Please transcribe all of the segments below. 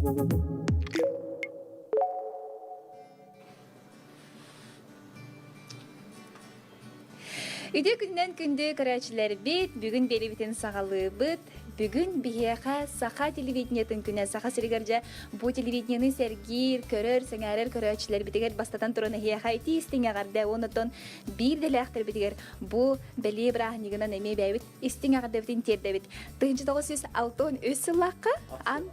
Үтүө күнүнэн күндү көрөөччүлэрбит, бүгүн биэриибитин саҕалыыбыт. Бүгүн биһиэхэ саха телевидениетын күнэ. Саха сиригэр дьэ бу телевидениены сэргиир, көрөр, сэҥээрэр көрөөччүлэрбитигэр бастатан туран эһиэхэ итии истиҥ эҕэрдэ уонна оттон биир дэлээхтэрбитигэр бу бэлиэ бырааһынньыгынан эмиэ бэйэбит истиҥ эҕэрдэбитин тиэрдэбит. 1963 сыллаахха ан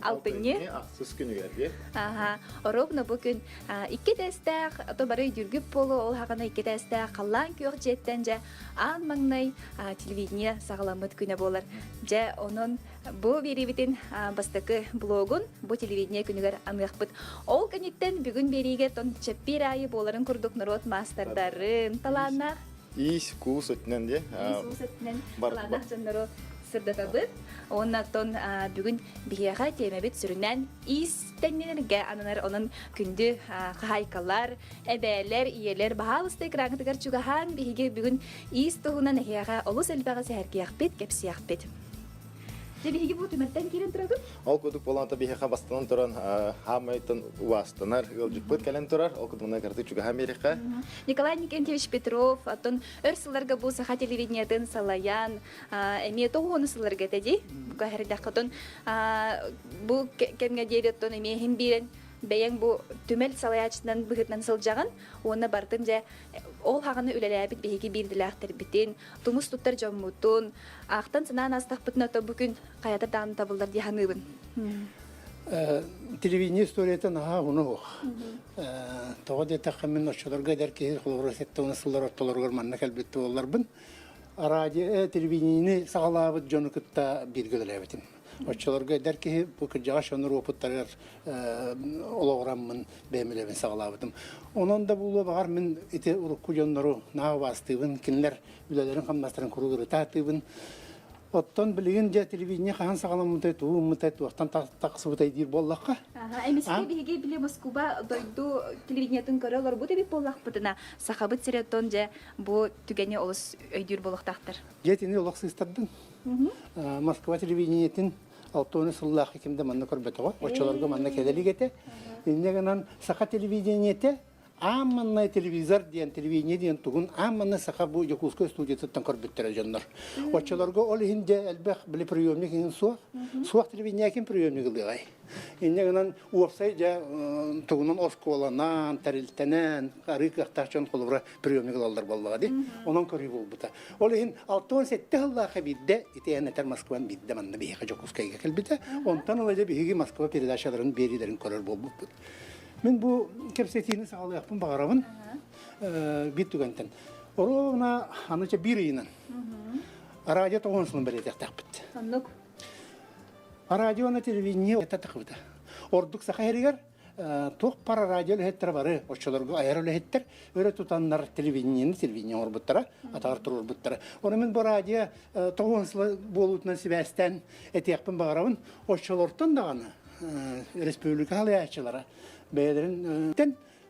алтынньы ахсыс күнүгэр дии. Аха, ровно бу күн икки тэстээх, то бары өйдүүргүт буолуо, ол хаҕана икки тэстээх халлаан күөх дьиэттэн дьэ аан маҥнай телевидение саҕаламмыт күнэ буолар. Дьэ, онон бу биэриибитин бастакы блогун бу телевидение күнүгэр аныахпыт. Ол кэнниттэн бүгүн биэриигэ тон чэппиэр аайы буоларын курдук норуот маастардарын талааннаах Иис, куус өттүнэн диye. Иис, уус өттүнэн талааннаах дьоннору сырдатабыт. Уонна оттон бүгүн биһиэхэ тиэмэбит сүрүннээн иис тэҥнэнэргэ ананар. Онон күндү хаһаайкалар, эбээлэр, ийэлэр баһаалыста экраҥҥытыгар чугаһаан биһиги бүгүн иис туһунан эһиэхэ олус элбэҕи сэһэргиэхпит, кэпсиэхпит. Дьэ биһиги бу түмэлтэн киирэн турабыт. Ол курдук буолан биһиэхэ бастанан туран хаамайтан убаастанар ыалдьыппыт кэлэн турар. Ол курдук кырдык чугаһан биэриэххэ. Николай Никентьевич Петров оттон өр сылларга бу саха телевидениетын салайан эмиэ тоҕуону сылларга этэ дии. Көһөрдэххитин бу кэмҥэ диэри оттон эмиэ иһин биэрэн бэйэҥ бу түмэл салайааччытынан быһыытынан сылдьаҕын уонна бартын дьэ ол хаҕаны үлэлээбит биһиги биирдилээхтэрбитин тумус туттар дьоммутун аахтан санаан аастахпытына то бу күн хайата даҕаны табыллар дии саныыбын. Телевидение историята наһаа уһун Тоҕо диэтэххэ мин оччолорго эдэр киһи холобура 70 сыллар ортолоругар манна кэлбит буолларбын радио телевидениени саҕалаабыт дьону кытта бииргэ үлэлээбитим. Оччолорго эдэр киһи бу кырдьаҕас дьоннор уопуттарыгар олоҕураммын бэйэм үлэбин саҕалаабытым. Онон да буолуо баҕар мин ити урукку дьоннору наһаа убаастыыбын, кинилэр үлэлэрин-хамнастарын куруук ырытаатыыбын. Оттон билигин дьэ телевидение хаһан саҕаламмытай, тугу гыммытай, туохтан тахсыбытай диир буоллахха. Эмискэ биһиги били Москуба дойду телевидениетын көрө олорбут эбит буоллахпытына, Сахабыт сирэ оттон дьэ бу түгэни олус өйдүүр буолуохтаахтар. Дьэ итини олох сыыстардын. Москва телевидениетин 60 сыллаах ким да манна көрбөтөҕө. Оччолорго манна кэлэ илик этэ. Инньэ гынан саха телевидениетэ аан маннай телевизор диэн телевидение диэн тугун аан манна саха бу Дьокуускай студиятыттан көрбүттэрэ дьоннор. Оччолорго ол иһин дьэ элбэх били приемник иһин суох. Суох телевидение ким приемник ылыаҕай? Инньэ гынан уопсай дьэ тугунан оскуоланан, тэрилтэнэн арыы кыахтаах дьон холобура приемник ылаллар буоллаҕа дии. Онон көрүү буолбута. Ол иһин 67 сыллаахха биирдэ ити эн этэр Москван биирдэ манна биһиэхэ Дьокуускайга кэлбитэ. Онтон ыла дьэ биһиги Москва передачаларын биэриилэрин көрөр буолбуппут. Мин бу кэпсэтиини саҕалыахпын баҕарабын биир түгэнтэн. Оруобуна аныча биир ыйынан радио тоҕуон сылын бэлиэтиэхтээхпит. Оннук. Радио уонна телевидение это тахыбыта. Ордук саха иһигэр туох пара радио үлэһиттэрэ бары оччолорго айар үлэһиттэр өрө тутаннар телевидениени телевидение оҥорбуттара, атаҕар туруорбуттара. Ону мин бу радио тоҕуон сыла буолуутунан сибээстээн этиэхпин баҕарабын. Оччолортон даҕаны республика халыйааччылара бэйэлэрин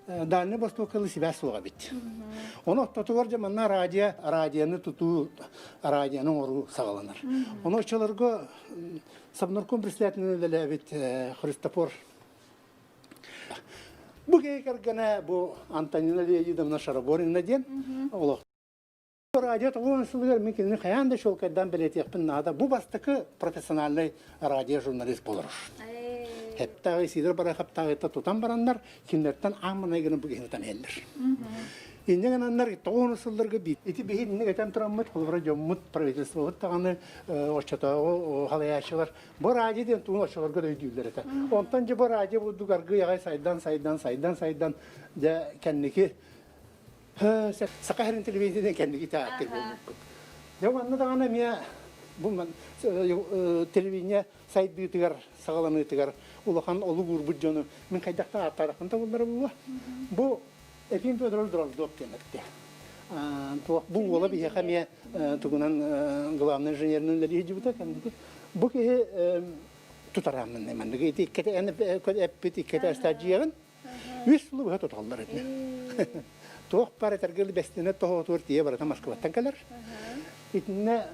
Дальний Востокка сибээс суох эбит. Ону ортотугар дьэ манна радио, радионы тутуу, радионы оҥоруу саҕаланар. Ону оччолорго Совнарком председателинэн үлэлээбит Христофор бу киһи кэргэнэ бу Антонина Леонидовна Шараборина диэн олох Радио тоҕуон сылыгар мин кинини хайаан да чуолкайдаан бэлиэтиэхпин наада. Бу бастакы профессиональнай радиожурналист болор. Хептааҕы Сидор Барахаптааҕыта тутан бараннар, кинилэртэн аан маҥнай гынан бу киһини тутан иһэллэр. Инньэ гынаннар тоҕуон сылларга биир. Ити биһи инник этэн тураммыт, холобура дьоммут, правительствобыт даҕаны оччотооҕу халайааччылар бу радио диэн тугун оччолорго да өйдүүллэр этэ. Онтон дьэ бу радио бурдук аргыый аҕай сайдан, сайдан, сайдан, сайдан дьэ кэнники Саха сирин телевидениетин кэнники театр буолбуппут. Дьэ манна даҕаны эмиэ бу телевидение сайдыытыгар, саҕаланыытыгар улахан олук уурбут дьону мин хайдах да ааттаатахпын табыллара буолуо. Бу Ефим Федорович Дроздов диэн эттэ. Туох бу уола биһиэхэ эмиэ тугунан главный инженеринэн үлэлии сылдьыбыта кэнники. Бу киһи тутарааммын маннык ити иккитэ эн эппит иккитэ астаадьыйаҕын Үс сылы быһа туталлар этэ. Туох баар этэргэ бэстинэ тоһоотугар тиийэ барыта Москваттан кэлэр. Итиннэ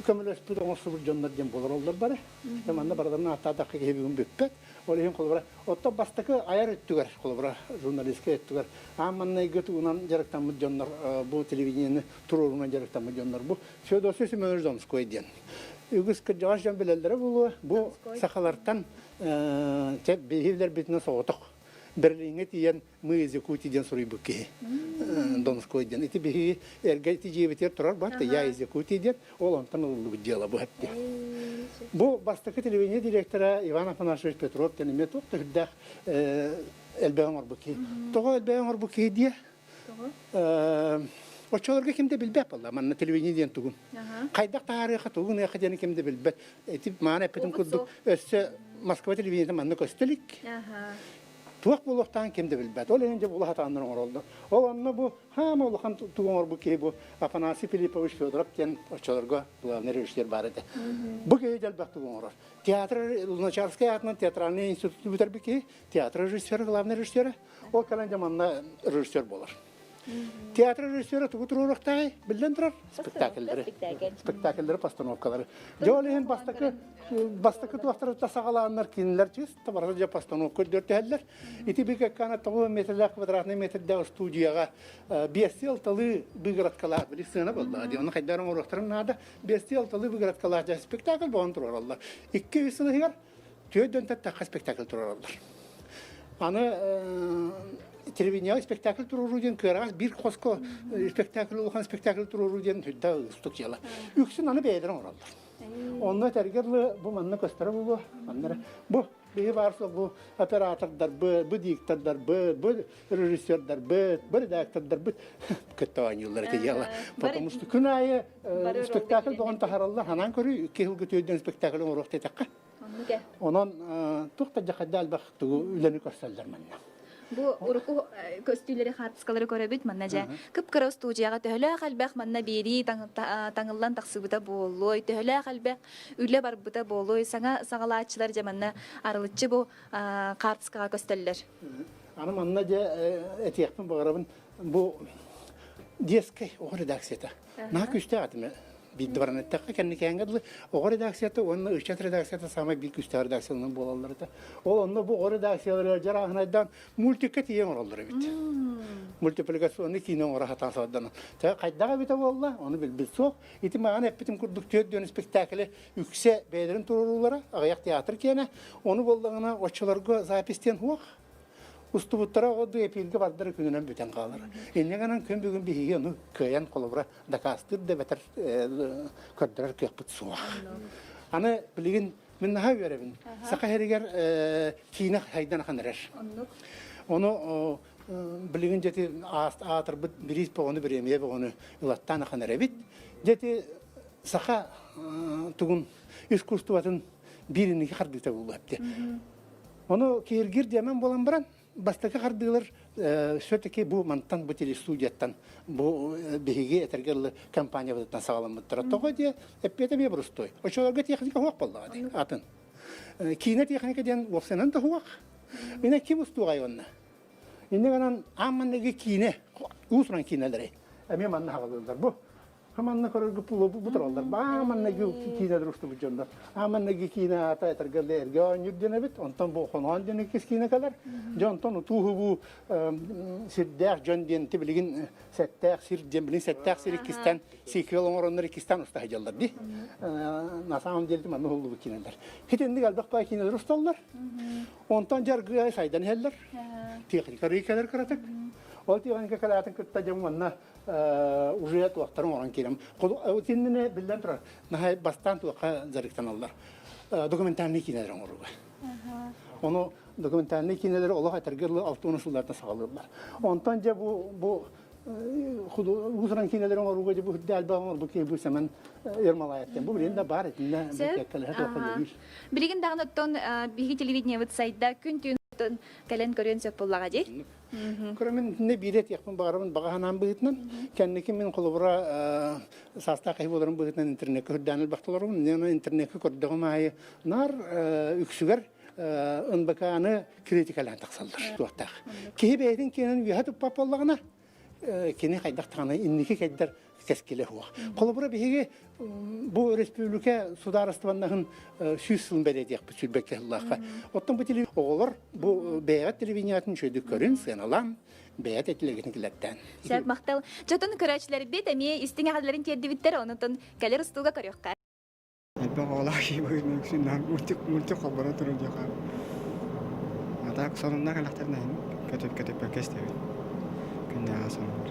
көмөлөспүт оҥорсубут дьоннор диэн буолар оллор бары. Манна барыларын ааттаатахха киһи бүгүн бүппэт. Ол иһин холобура, оттон бастакы айар өттүгэр, холобура, журналистка өттүгэр аан маҥнайгы тугунан дьарыктаммыт дьоннор бу телевидениены туруорунан дьарыктаммыт дьоннор бу Феодосий Семенович Донской диэн. Үгүс кырдьаҕас дьон билэллэрэ буолуо, бу сахалартан биһи билэрбитинэн соҕотох Берлиҥҥэ тиийэн Мы из Якутии диэн суруйбут киһи. Донской диэн. Ити биһиги эргэ ити дьиэбитигэр турар бар, Я из Якутии диэн. Ол онтон ылыллыбыт дьыала бу эпти. Бу бастакы телевидение директора Иван Афанасьевич Петров диэн эмиэ туох да үрдээх элбэҕи оҥорбут киһи. Тоҕо элбэҕи оҥорбут киһи диэ? Оччолорго ким да билбэт буолла манна телевидение диэн тугун. Хайдах таһаарыаха тугун ыаха диэни ким да билбэт. Ити маан эппитим курдук өссө Москва телевидениетэ манна көстө илик. Туох буолуохтааҕын ким да билбэт. Ол иһин дьэ була сатааннар оҥороллор. Ол онно бу хаама улахан тугу оҥорбут киһи бу Афанасий Филиппович Федоров диэн оччолорго главный режиссер баар этэ. Бу киһи дьэ элбэх тугу оҥорор. Театр Луначарскай аатынан театральный институту бүтэрбит киһи, театр режиссера, главный режиссера. Ол кэлэн дьэ манна режиссер буолар. Театр режиссера тугу туруоруохтааҕый? Биллэн турар, спектакльлэри. Спектакльлэри, постановкалары. Дьэ ол иһин бастакы бастакы туохтарыттан саҕалааннар кинилэр чисто барыта дьэ постановка көрдөртөһөллөр. Ити бикаккана 9 метрлээх квадратный метрдээх студияҕа биэстии алталыы выгородкалаах били сцена буоллаҕа дии. Ону хайдах оҥоруохтарын наада. Биэстии алталыы выгородкалаах дьэ спектакль буолан туруораллар. 2-3 сыл иһигэр Түөрт тахха спектакль туруораллар. Аны телевидениеҕа спектакль туруоруу диэн кыараҕас биир хоско спектакль улахан спектакль туруоруу диэн сүрдээх уустук дьыала. Үксүн аны бэйэлэрэ оҥороллор. Онно этэргэ дылы бу манна көстөрө буолуо. Манна бу биһи баар суох бу оператордарбыт, бу диктордарбыт, бу режиссердарбыт, бу редактордарбыт кытта оонньууллар ити дьыала. Потому что күн аайы спектакль доҕон таһараллар, ханаан көрүү, икки сылга түөрдэн спектакль оҥоруох диэтэххэ. Оннук ээ. Онон туох да дьахайда элбэх тугу үлэни көрсөллөр манна. Бу урукку көстүүлэри хаартыскалары көрөбүт манна дьэ кып-кыра устуудьуйаҕа төһөлөөх элбэх манна биэрии таҥыллан тахсыбыта буолуой, төһөлөөх элбэх үлэ барбыта буолуой, саҥа саҕалааччылар дьэ манна арылыччы бу хаартыскаҕа көстөллөр. Аны манна дьэ этиэхпин баҕарабын бу детскай оҕо редакцията. Наһаа күүстээх этим биирдэ баран эттэххэ кэнникээҥҥэ дылы оҕо редакцията уонна ыччат редакцията саамай биир күүстээх редакцияларынан буолаллар этэ. Ол онно бу оҕо редакциялара дьарааһынайдаан мультикка тиийэн оҥороллор эбит. Мультипликационный киинэ оҥоро сатаан сордонон. Хайдах эбитэ буолла, ону билбит суох. Ити маҕан эппитим курдук түөрт диэн спектаклы үксэ бэйэлэрин туруоруулара, аҕыйах театр киэнэ. Ону буоллаҕына оччолорго запись диэн суох. Устубуттара оҕо эпииргэ бардара күнүнэн бүтэн хаалар. Инньэ гынан күн бүгүн биһиги ону кыайан холобура дакаастыыр да эбэтэр көрдөрөр кыахпыт суох. Аны билигин мин наһаа үөрэбин. Саха сиригэр киинэ хайдан ахан эрэр. Ону билигин дьэти аатырбыт бириис боҕону бириэмийэ боҕону ылаттаан ахан эрэбит. Дьэти саха тугун искусствотын биир инники хардыыта буолуо эбит. Ону киһиргир диэмэн буолан баран, бастакы хардыылар все-таки бу мантан бу телестудияттан бу биһиги этэргэ дылы компаниябытыттан саҕаламмыттара. Тоҕо диэ эппиэтэ эмиэ боростуой. Оччолорго техника суох буоллаҕа дии атын. Киинэ техника диэн уопсайынан да суох. Инэ ким устуоҕай онно? Инньэ гынан аан манныгы киинэ, уус-уран киинэлэри эмиэ манна хаҕалыыллар. Бу Манна көрөргө пулу бутураллар. Баа манна киинэлэр устубут дьоннор. Аа манна киинэ аата этэргэ эргэ оонньуур диэн эбит. Онтон бу хоноон диэн иккис киинэ кэлэр. Дьэ онтон утууһу бу сирдээх дьон диэн ти билигин сэттээх сир диэн билигин сэттээх сир иккистэн сиквел оҥороннор иккистэн уста сылдьаллар дии. На самом деле манна уһуллубут киинэлэр. Хитинник элбэх баа киинэлэр усталлар. Онтон дьаргыай сайдан иһэллэр. Техника рейкэлэр кыратык. Ол техника кэлээтин кытта дьон манна уже туохтарын оҥорон киирэн итиннэ биллэн турар наһаа бастаан туохха дьарыктаналлар документальный киинэлэр оҥорууга ону документальный киинэлэри олох этэргэ дылы 60 сылларда саҕалыыллар онтон дьэ бу бу уусуран киинэлэри оҥорууга дьэ бу үрдэ элбэх оҥорбут киһи бу Сэмэн Ермолаев диэн бу билигин да баар итиннэ кэлэһэ туохха үлэлиир Билигин даҕаны оттон биһиги телевидениебыт сайда күн-түүн кэлэн көрүөн сөп буоллаҕа дии. Көрө мин итиннэ биири этиэхпин баҕарабын баҕа санаам быһыытынан. Кэнники мин холобура саастаах киһи буоларым быһыытынан интернеккэ үрдээн элбэх толоробун. Инньэ интернеккэ көрдөҕүм аайы наар үксүгэр НБК-ны критикалаан тахсаллар туохтаах. Киһи бэйэтин киэнин үөһэ туппат буоллаҕына, кини хайдах даҕаны инники кэйдэр. кэскилэ суох. Холобура биһиги бу республика судаарыстыбаннаһын 100 сылын бэлиэтиэхпит сүүрбэккэ сыллаахха. Оттон бу оҕолор бу бэйэҕит телевидениятын үчүгэйдик көрүн, сыаналаан, бэйэт этилэргитин килэртээн. Сөп, махтал. Дьотун көрөөччүлэрбит эмиэ истиҥ эҕэрдэлэрин тиэрдибиттэр, онутун кэлэр устууга көрүөххэ. Элбэх оҕолоох киһи быһыытынан үксүн мультик мультик холбоно турар диэхэ. А так сонуннар элэхтэрин иһин көтүп көтүппэккэ истэбин. Күннээҕи сонуннар.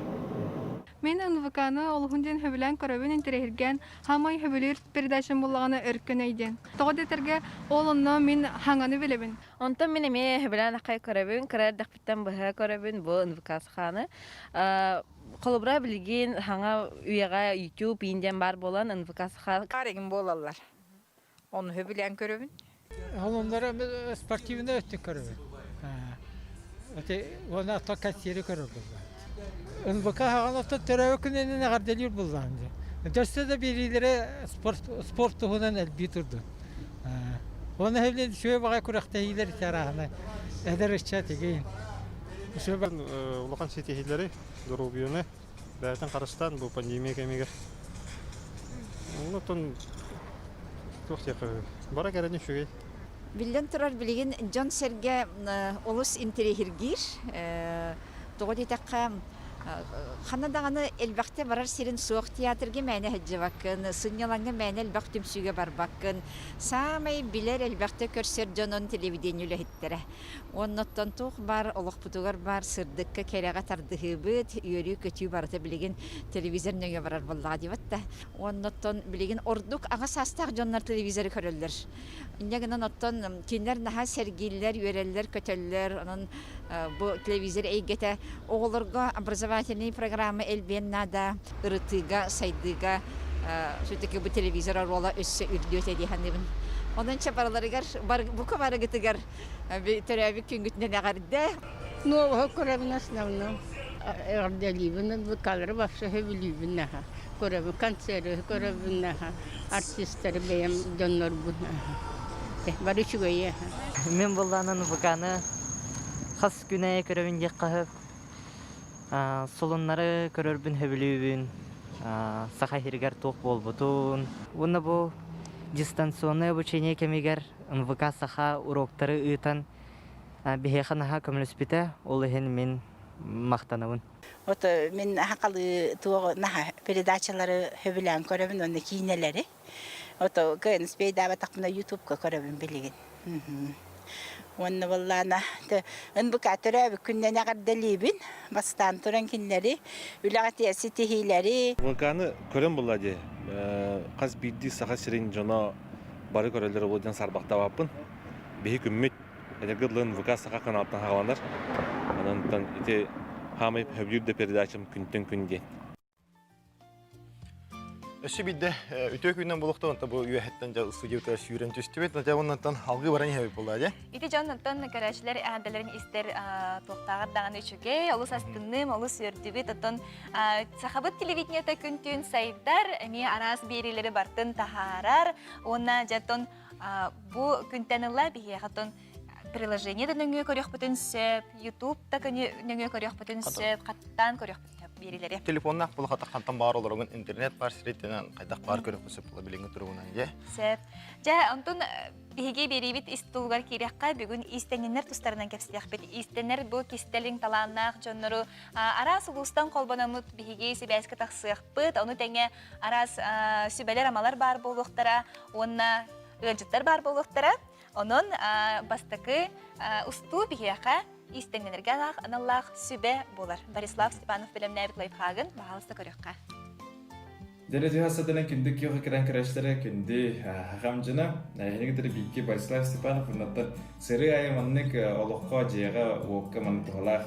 Мин НВК-ны олуһун диэн сөбүлээн көрөбүн, интэриэһиргээн, хаамай сөбүлүүр передачам буллаҕына өркөн өй диэн. Тоҕо диэтэргэ, ол онно мин хаҥаны билэбин. Онтон мин эмиэ сөбүлээн аххай көрөбүн, кыра эрдэхпиттэн быһа көрөбүн бу НВК саханы. Холобура билигин хаҥа үйэҕэ YouTube иин диэн баар буолан НВК саха Арегин буолаллар. Ону сөбүлээн көрөбүн. Холоннора спортивный өттүн көрөбүн. Эти уонна ото кассиры көрөр буллаан. НВК хаҕан ото төрөөбүт күнүнэн эҕэрдэлиир буллаан дии. Дөссө да биэриилэрэ спорт спорт туһунан элбии турдун. Уонна хэвлин үчүгэй баҕай күрэхтэһиилэр ити арааһына эдэр ыччат игин. Улахан ситиһиилэри, доруобуйаны бэйэтин харыстаан бу пандемия кэмигэр. Онтон туох диэххэ бара кэлэн үчүгэй. Биллэн турар, билигин дьон-сэргэ олус интэриэһиргиир. Тоҕо диэтэххэ, ханна даҕаны элбэхтэ барар сирин суох театрга мээнэ сылдьыбаккын, сынньалаҥҥа мээнэ элбэх түмсүүгэ барбаккын. Саамай билэр, элбэхтэ көрсөр дьонун телевидение үлэһиттэрэ. Оннуттан туох баар олохпутугар баар сырдыкка, кэрэҕэ тардыһыыбыт, үөрүү-көтүү барыта билигин телевизор нөҥүө барар буоллаҕа диэбит да. Оннуттан билигин ордук аҕа саастаах дьоннор телевизоры көрөллөр. Инньэ гынан оттон кинилэр наһаа сэргииллэр, үөрэллэр, көтөллөр. Онон бу телевизор эйгэтэ оҕолорго образовательный программа элбиэн наада, ырытыыга, сайдыыга все-таки бу телевизор оруола өссө үрдүө этэ дии саныыбын. Онон чэ барыларыгар, бука барыгытыгар төрөөбүт күҥҥүтүнэн эҕэрдэ! Нового көрөбүн основном. Эҕэрдэлиибин, НВК-лары вообще сөбүлүүбүн наһаа. Көрөбүн, концерты көрөбүн наһаа, артистары бэйэм дьоннорбун бары үчүгэйэ. Мин буоллаанан НВК-ны хас күн аайы көрөбүн диэххэ сөп. Солуннары көрөрбүн сөбүлүүбүн. Саха сиригэр туох буолбутун. Уонна бу дистанционное обучение кэмигэр НВК Саха уроктары ыытан биһиэхэ наһаа көмөлөспүтэ, ол иһин мин махтанабын. Вот мин хакалы туох наха передачалары сөбүлээн көрөбүн уонна киинэлэри. Вот кнспейдаабатахпына ютубка көрөбүн билигин. Уонна буоллаана НБК төрөөбүт күннэн эҕэрдэлиибин. Бастаан туран кинилэри үлэҕэ ситиһиилэри. НВК-ны көрөн буолла дии. Хас биирдии Саха сирин дьоно бары көрөллөр буолуо диэн саарбахтаабаппын. Биһи күммүт эдэргэ дылы НВК Саха каналтан хааланар. Онон ити хаамай сөбүлүүр да передачам күнтэн күн диэн. Өссө биирдэ үтүө күнүнэн буолуохтун, онто бу үөһэттэн дьэ студиябытыгар сүүрэн түстүбүт. Натя оннуттан алгыы баран иһэбит буоллаа дьэ. Ити дьон онтон көрөөччүлэр эҕэрдэлэрин истэр туохтааҕар даҕаны үчүгэй, олус астынным, олус үөрдүбүт. Оттон сахабыт телевидениета күн-түүн сайдар, эмиэ араас биэриилэри бартын таһаарар. Уонна дьэ оттон бу күнтэн ыла биһиэхэ оттон приложение да нөҥүө көрүөхпүтүн сөп, YouTube да нөҥүө көрүөхпүтүн сөп, хаттаан көрүөхпүтүн сөп биэриилэри. Телефоннаах буолахата хантан баар олорогун интернет баар сириттэнэн хайдах баар көрүөххэ сөп була билиҥҥи туругунан дьэ. Сөп. Дьэ, онтон Биһиги биэриибит ис тулугар киириэххэ бүгүн иистэнньэннэр тустарынан кэпсиэхпит. Иистэнэр бу кистэлиҥ талааннаах дьоннору араас улуустан холбономмут биһиги сибээскэ тахсыахпыт. Ону тэҥэ араас сүбэлэр-амалар баар буолуохтара уонна ыалдьыттар баар буолуохтара. Онон бастакы устуу биһиэхэ иистэнньэнэргэ аналлаах сүбэ буолар. Борислав Степанов бэлэмнээбит лайфхагын баһаалыста көрүөххэ. Дьэ түһэ күндү киһи кирэн көрөчтөрө күндү хахамдьына эһиги биикки Борислав Степанов оннуттан сырыы айы маннык олоххо дьиэҕэ уокка маннык туһалаах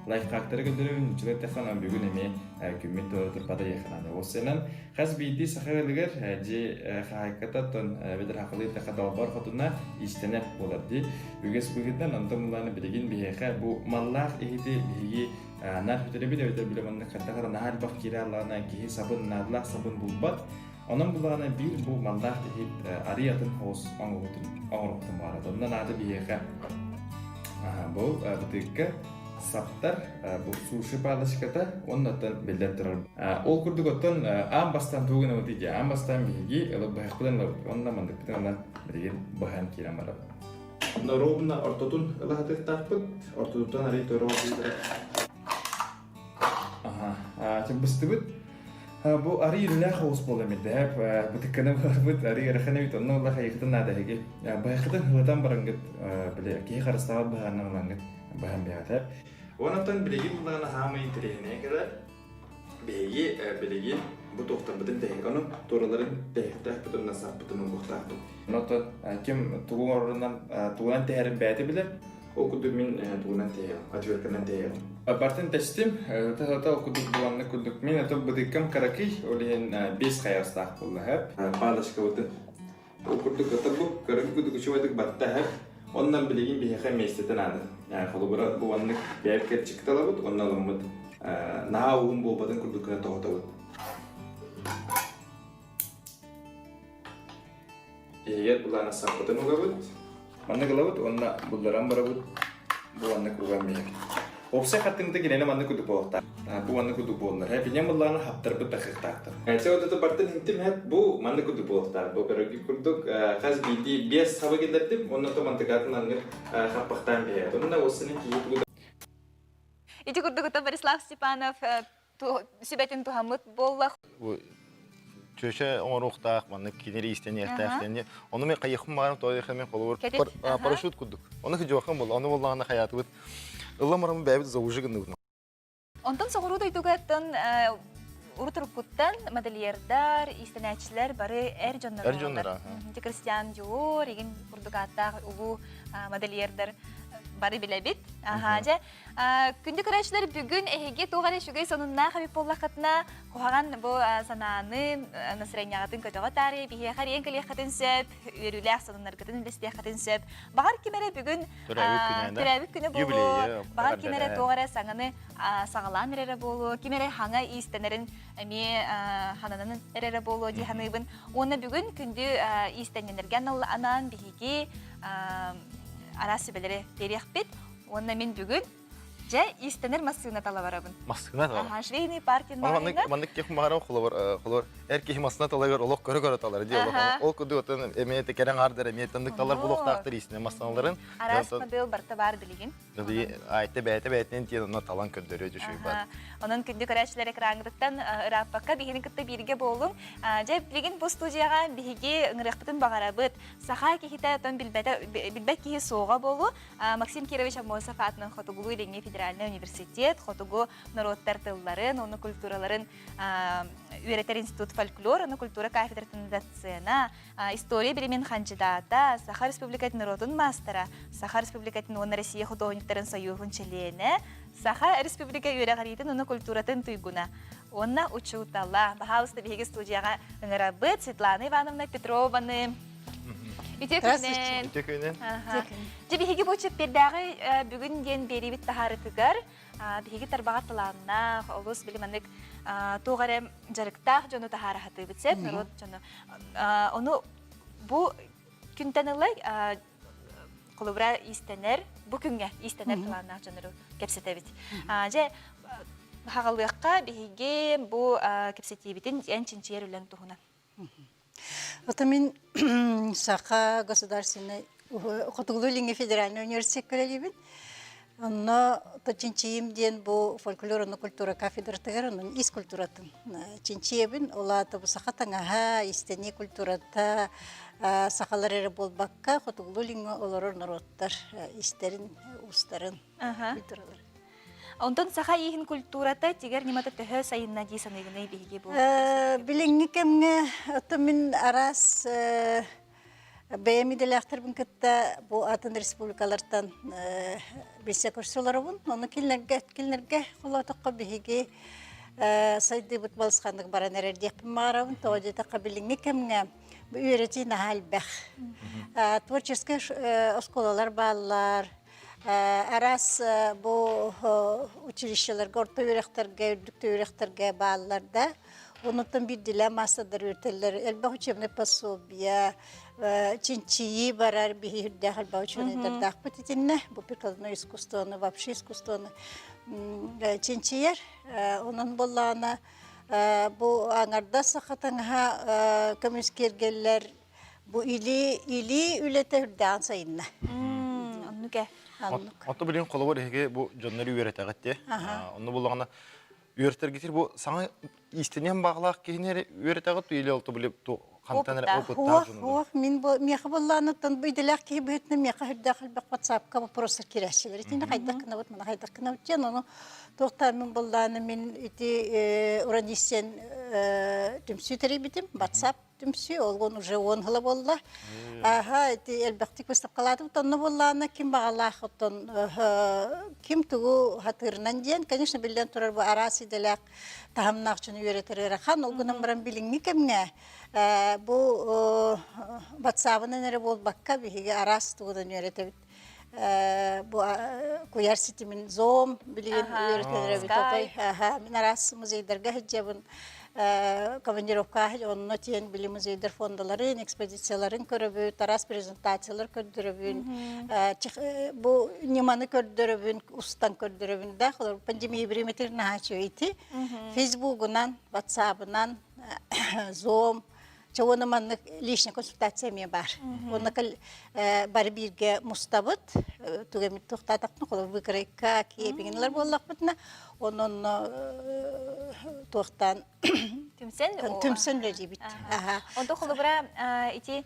лайфхактары көрдөрөбүн үчүгэй тэххана бүгүн эмиэ күммүт турбата диэххананы ол сенен хас биирдии саха ыалыгар дьиэ хаһаайката оттон эбэтэр хахалыы тэхэ далбар хотуна иистэнэр буолар дии үгэс быһыытынан онтон булааны билигин биһиэхэ бу маллаах иһити биһиги Наар бүтэрбит эбэтэр бile маннык хайдах эрэ наһаа элбэх киирэ аллаҕына киһи сабын наадалаах сабын булбат. Онон буллаҕына биир бу маллаах иһит арый атын хоҕус оҥоһутун оҥоруохтун баҕарат. Онно наада биһиэхэ бу бытыыкка. саптар, бу суши палочката уонна оттон биллэн турар. Ол курдук оттон аан бастаан тугу гынабыт дии аан бастаан биһиги ылып быһахпытын ылабыт уонна мандыкпытын ылан билигин быһан киирэн барабыт. Ровно ортотун ылаһатыахтаахпыт. Ортотуттан арый туора Аха, быстыбыт. Бу арый үлэлээх оҕус буолла эмирдэһэп, бытыкканы барбыт, арый ыарахан эбит, онно улах айыхытын наада эһиги. Быһахытын хылатан барангыт, били киһи харыстаабат быһааннан ылангыт быһан биһэтэ. Онон билигин буллаҕына хаамай интэриэһинэйэ кэлэр. Биһиги билигин бу туохтарбытын тэһик, ону туораларын тэһиктээх бутунна саппытын угуохтаахпыт. Онон ким тугу оҥорорунан тугунан тэһэрин бэйэтэ билэр. Ол курдук мин тугунан тэһиэҕим, отвертканан тэһиэҕим. Бартын тэстим, тата ол курдук буланнык курдук. Мин ото быдыккам кыракый, ол иһин бес хайастаах буолла хэп. Палочкабытын. Ол курдук ото бу көрүҥ курдук үчүгэйдик батта хэп. Оннан билигин биһиэхэ миэстэтэ наада. Холобура бу маннык бэйэбит кэрчик талабыт, онно ылыммыт наһаа уһун буолбатын курдук гына тоһутабыт. Иһигэр былаана саппытын угабыт. Маннык ылабыт уонна булларан барабыт. Бу маннык уган биһэбит. Опсай хаттыҥта кинини маннык курдук буолуохтаах. Бу маннык курдук буоллар. Һэ, былаана хаптарбыт тахыахтаахтар. Эти вот это бартын хинтим хэт бу маннык курдук буолуохтаах. Бу көрөргүт курдук хас биирдии биэс хаба киллэрдим, онно то мантыкаатын аннык хаппахтаан биһэт. Онно осыны киһи тугу Ити курдук Борислав Степанов сүбэтин туһаммыт буолла. Чөчө оҥоруохтаах, маннык кинири истэниэхтээх диэн. Ону мен хайыхпын баҕарам тоойохо мен холобур парашют курдук. Ону хыдьуоххам буолла, ону буоллаҕына хайаатыбыт. Ыллам барамын бэйэбит заужи гынныбыт. Онтон соҕуруу дойдугаттан урут-уруккуттан модельердар, иистэнээччилэр бары эр дьоннор Эр дьоннор, Ити Кристиан Диор, игин курдук ааттаах улуу модельердар бары билэбит. Аха, дьэ, Күндү көрөөччүлэр бүгүн эһиги туох эрэ үчүгэй сонуннаах эбит буоллаххытына, куһаҕан бу санааны настроенияҕытын көтөҕө таарыйа биһиэхэ эрийэн кэлиэххитин сөп, үөрүүлээх сонуннаргытын үллэстиэххитин сөп. Баҕар ким эрэ бүгүн төрөөбүт күнэ буолуо, баҕар ким эрэ туох эрэ саҥаны саҕалаан эрэрэ буолуо, ким эрэ хаҥа иистэнэрин эмиэ хананан эрэрэ буолуо дии саныыбын. Уонна бүгүн күндү иистэнньэннэргэ анаан биһиги араас сүбэлэри биэриэхпит. Уонна мин бүгүн дьэ иистэнэр массыына тала барабын. Массыына тала. Аха, швейный паркин Маннык маннык ких маарам холобур холобур эр киһи массыына талыгар олох көрө-көрө талар дии олох ол курдук отон эмиэ кэрэн аардar эмиэ тандык талар булуохтаахтар иистэнэр массыыналарын. Араас модель барыта баар билигин. Айта бэйэтэ бэйэтинэн тиэн онно талан көрдөрүө түшүй бар. Онон күндү көрөөччүлэр экрангытыттан ырааппакка биһигини кытта бииргэ буолуҥ. Дьэ билигин бу студияҕа биһиги ыҥырыахпытын баҕарабыт. Саха киһитэ отон билбэтэ билбэт киһи суоҕа буолуо. Максим Кирович Аммосов аатынан Хотугулуу-Илиҥҥи федеральнай университет хотугу норуоттар тылларын уонна культураларын үөрэтэр институт фольклор уонна культура кафедратын доцена, история билимин хандьыдаата, Саха Республикатын норуотун маастара, Саха Республикатын уонна Россия худуоһунньуктарын сойууһун чилиэнэ, Саха Республика үөрэҕириитин уонна культуратын туйгуна уонна учуутала. Баһаалыста биһиги студияҕа ыҥырабыт Светлана Ивановна Петрованы. Үтүө күнүнэн. Үтүө күнүнэн. Дьэ биһиги бу чэппиэрдээҕи бүгүн диэн биэриибит таһаарытыгар биһиги тарбаҕар талааннаах, олус били маннык туох эрэ дьарыктаах дьону таһаара сатыыбыт сөп, норуот дьону. Ону бу күнтэн ыла холобура иистэнэр, бу күҥҥэ иистэнэр талааннаах дьоннору кэпсэтэбит. Дьэ хаҕалыахха биһиги бу кэпсэтиибитин эн чинчийэр үлэҥ туһунан. Это мин Саха государственный Хотугулуу-Илиҥҥи федеральный университекка үлэлиибин. Онно чинчийим диэн бу фольклор уонна культура кафедратыгар онон ис культуратын чинчийэбин. Ол аата бу саха таҥаһа, истэнии культурата сахалар эрэ буолбакка Хотугулуу-Илиҥҥи олорор норуоттар истэрин, уустарын культураларын. Онтон саха ииһин культурата тигэр ньымата төһө сайынна дии саныыгыный биһиги бу? Билиҥҥи кэмҥэ оттон мин араас бэйэм идэлээхтэрбин кытта бу атын республикалартан билсэ көрсө олоробун. Ону кинилэргэ кинилэргэ холоотоххо биһиги сайдыыбыт балысханнык баран эрэр диэхпин баҕарабын. Тоҕо диэтэххэ билиҥҥи кэмҥэ бу үөрэтии наһаа элбэх. Творческай оскуолалар бааллар, Араас бу училищеларга, орто үөрэхтэргэ, үрдүк үөрэхтэргэ бааллар да. Онуттан биирдилээн маастардар үөрэтэллэр. Элбэх учебнай пособие, чинчийии барар биһи үрдээх элбэх учуонайдардаахпыт итиннэ. Бу прикладной искусствоны, вообще искусствоны чинчийэр. Онон буоллаҕына бу аҥардас саха таҥаһа көмүс киэргэллэр бу илии илии үлэтэ үрдээн сайынна. Оннук ээ. Оннук. Онто билин холобур эһиги бу дьоннору үөрэтэҕит дии. Онно буллаҕына үөрэтэргитир бу саҥа иистэниэн баҕалаах киһини эрэ үөрэтэҕит или ол били хантан эрэ опыттаах дьону Суох, мин бу миэхэ буоллааныттан бу идэлээх киһи быһыытынан миэхэ үрдээх элбэх WhatsApp-ка вопростар киирээччилэр. Итини хайдах гынабыт, маны хайдах гынабыт диэн ону туохтаан мин буоллааны мин ити уранистен түмсүү тэрийбитим WhatsApp түмсүү ол уже уон сыла буолла. Аха ити элбэхтик выставкалаатыбыт онно буоллаана ким баҕалаах оттон ким тугу хатыырынан диэн, конечно, биллэн турар бу араас идэлээх таһымнаах дьону үөрэтэр ыарахан. Ол гынан баран билиҥҥи кэмҥэ бу ватсабынан эрэ буолбакка биһиги араас тугунан үөрэтэбит. Бу куйаар ситимин Zoom билигин үөрэтэлэр эбит отой. Мин араас музейдарга сылдьабын командировка онно тиэн били музейдар фондаларын, экспозицияларын көрөбүт, араас презентациялар көрдөрөбүн, бу ньыманы көрдөрөбүн, устан көрдөрөбүн да, пандемия бириэмэтигэр наһаа үчүгэй ити. Фейсбугунан, ватсабынан, Zoom, Чэ уонна маннык личный консультация эмиэ баар. Уонна бары бииргэ мустабыт, тугэмит туохтаатахпына, холобур выкройка, киэпигинлэр буоллахпытына, онон туохтаан түмсэн түмсэн үлэлиибит. Онто холобура ити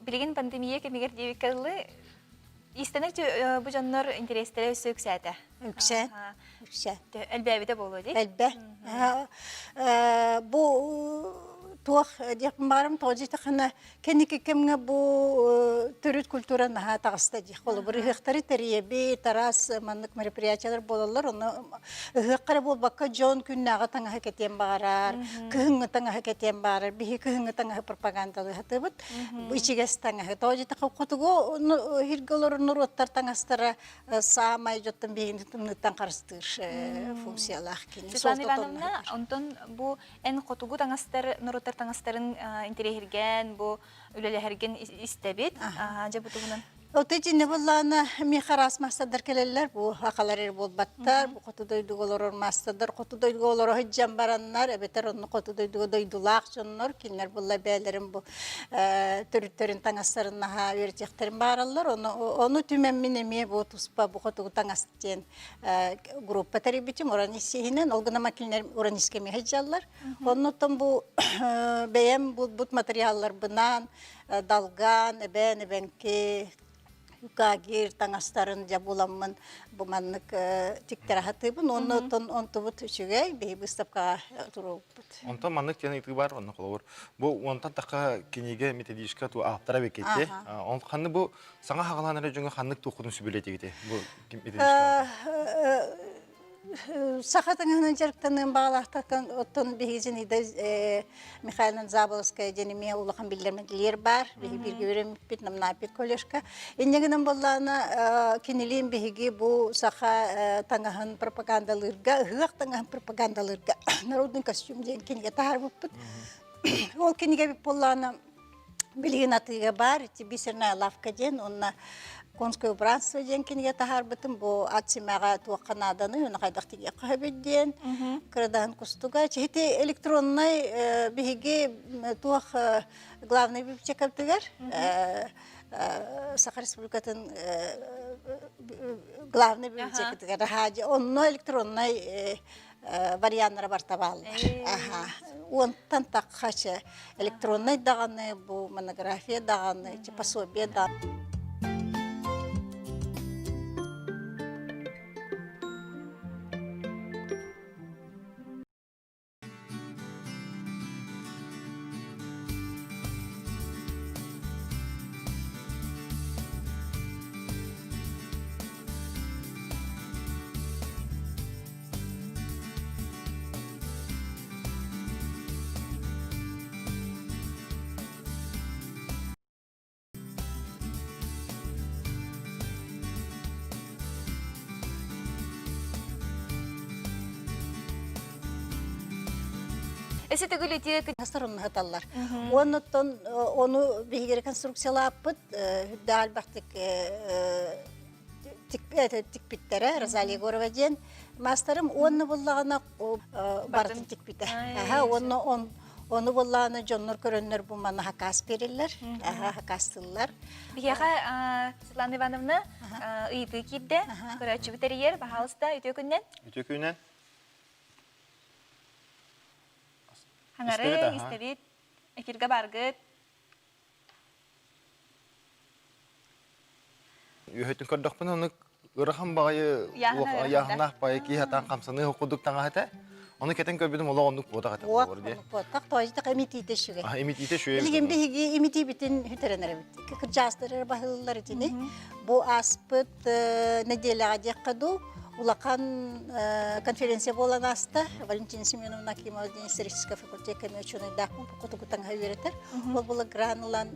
билигин пандемия кэмигэр диэбиккэ дылы иистэнэр бу дьоннор интэриэстэрэ өссө үксээтэ. Үксээн. Үксээн. Элбээбитэ буолуо дии. Элбэ. Бу туох диэхпин баҕарам тоҕо диэтэххинэ кэнники кэмҥэ бу төрүт культура наһаа таҕыста дии. Холобур ыһыахтары тэрийэбит, араас маннык мероприятиялар буолаллар. Ону ыһыахха эрэ буолбакка дьон күннээҕи таҥаһы кэтиэн баҕарар, кыһыҥҥы таҥаһы кэтиэн баҕарар. Биһи кыһыҥҥы таҥаһы пропагандалыы сатыыбыт. Ичигэс таҥаһы. Тоҕо диэтэххэ хотугу иһиргэ олорор норуоттар таҥастара саамай дьоттон биһигини тымныыттан харыстыыр функциялаах кини. Светлана Ивановна, онтон бу эн хотугу таҥастар, норуоттар таҥастарын интэриэһиргээн, бу үлэлэһэргин истэбит. Дьэ бу туһунан. Оты итиннэ буоллаана миэхэ араас маастардар кэлэллэр. Бу акалар эрэ буолбаттар, бу хоту дойдуга олорор маастардар хоту дойдуга олоро сылдьан бараннар, эбэтэр онно хоту дойдуга дойдулаах дьоннор, кинилэр буолла бэйэлэрин бу төрүттэрин таҥастарын наһаа үөрэтиэхтэрин баараллар. Ону, ону түмэммин эмиэ бу туспа бу хотугу таҥас диэн группа тэрийбитим Уранис иһинэн. Ол гынан кинилэр Ураниска эмиэ сылдьаллар. Оннуттан бу бэйэм булбут материалларбынан далган, эбээн, эбэҥки, юкагир таҥастарын дьэ буламмын бу маннык тиктэрэ сатыыбын. Уонна оттон онтубут үчүгэй, биһи быыстапкаҕа туруорбуппут. Онтон маннык диэн ыйытыы баар, онно холобур. Бу уонтан тахха кинигэ методичка ту ааптара бекетти. Он ханны бу саҥа хагалаан эрэ дьоҥҥо ханнык туоххутун сүбэлэтигити бу методичка? Саха таҥаһынан дьарыктаныан баҕалаахтартан оттон биһиги Зинаида Михайловна Заболоцкая диэн эмиэ улахан биллэр баар. Биһиги бииргэ үөрэммиппит, намнааппыт коллежка. Инньэ гынан буоллаҕына, кинилиин биһиги бу саха таҥаһын пропагандалыырга, ыһыах таҥаһын пропагандалыырга народный костюм диэн кинигэ таһаарбыппыт. Ол кинигэбит буоллаҕына, билигин атыыга баар ити бисерная лавка диэн уонна конское убранство диэн кинигэ таһаарбытым бу ат симэҕэ туохха нааданы уонна хайдах тигиэххэ сөбүй диэн кырадаһын кустуга ити электроннай биһиги туох главный библиотекабытыгар Саха Республикатын главный библиотекатыгар онно электроннай варианнара барта бааллар. Аха. Уонтан тахха электроннай даҕаны, бу монография даҕаны, пособие даҕаны. Өсө төгүл үтүө күн. Соруннаһыталлар. Оннуттан ону биһиги реконструкциялааппыт үрдээх элбэхтик тикпиттэрэ Розалия Егорова диэн маастарым уонна буллаҕына барытын тикпитэ. Аха уонна он ону буллаҕына дьоннор көрөннөр бу маны хакаас бериллэр, аха хакаастыллар. Биһиэхэ Светлана Ивановна ыйытыы киирдэ. Көрөөччүбүт эрийэр, баһаалыста, үтүө күннэн. Үтүө күннэн. Хаҥарыҥ, истэбит, эфиргэ баргыт. Үөһөтүн көрдөхпүнэ ону ыарахан баҕайы ыйааһыннаах баҕайы киһи атаан хамсаныы курдук таҥаһа этэ. Ону кэтэн көрбүтүм олох оннук буотах этэ буолар диye. Буотах тоойдох имитиитэ үчүгэй. Имитиитэ үчүгэй. Билигин биһиги имитиибитин сүтэрэн эрэбит. Кырдьаастар баһыллар итини. Бу ааспыт нэдиэлэҕэ диэххэ дуу улахан конференция буолан ааста. Валентина Семеновна Акимова диэн историческай факультекка эмиэ учуонайдаахпын хотугу таҥаһы үөрэтэр. Ол була гран ылан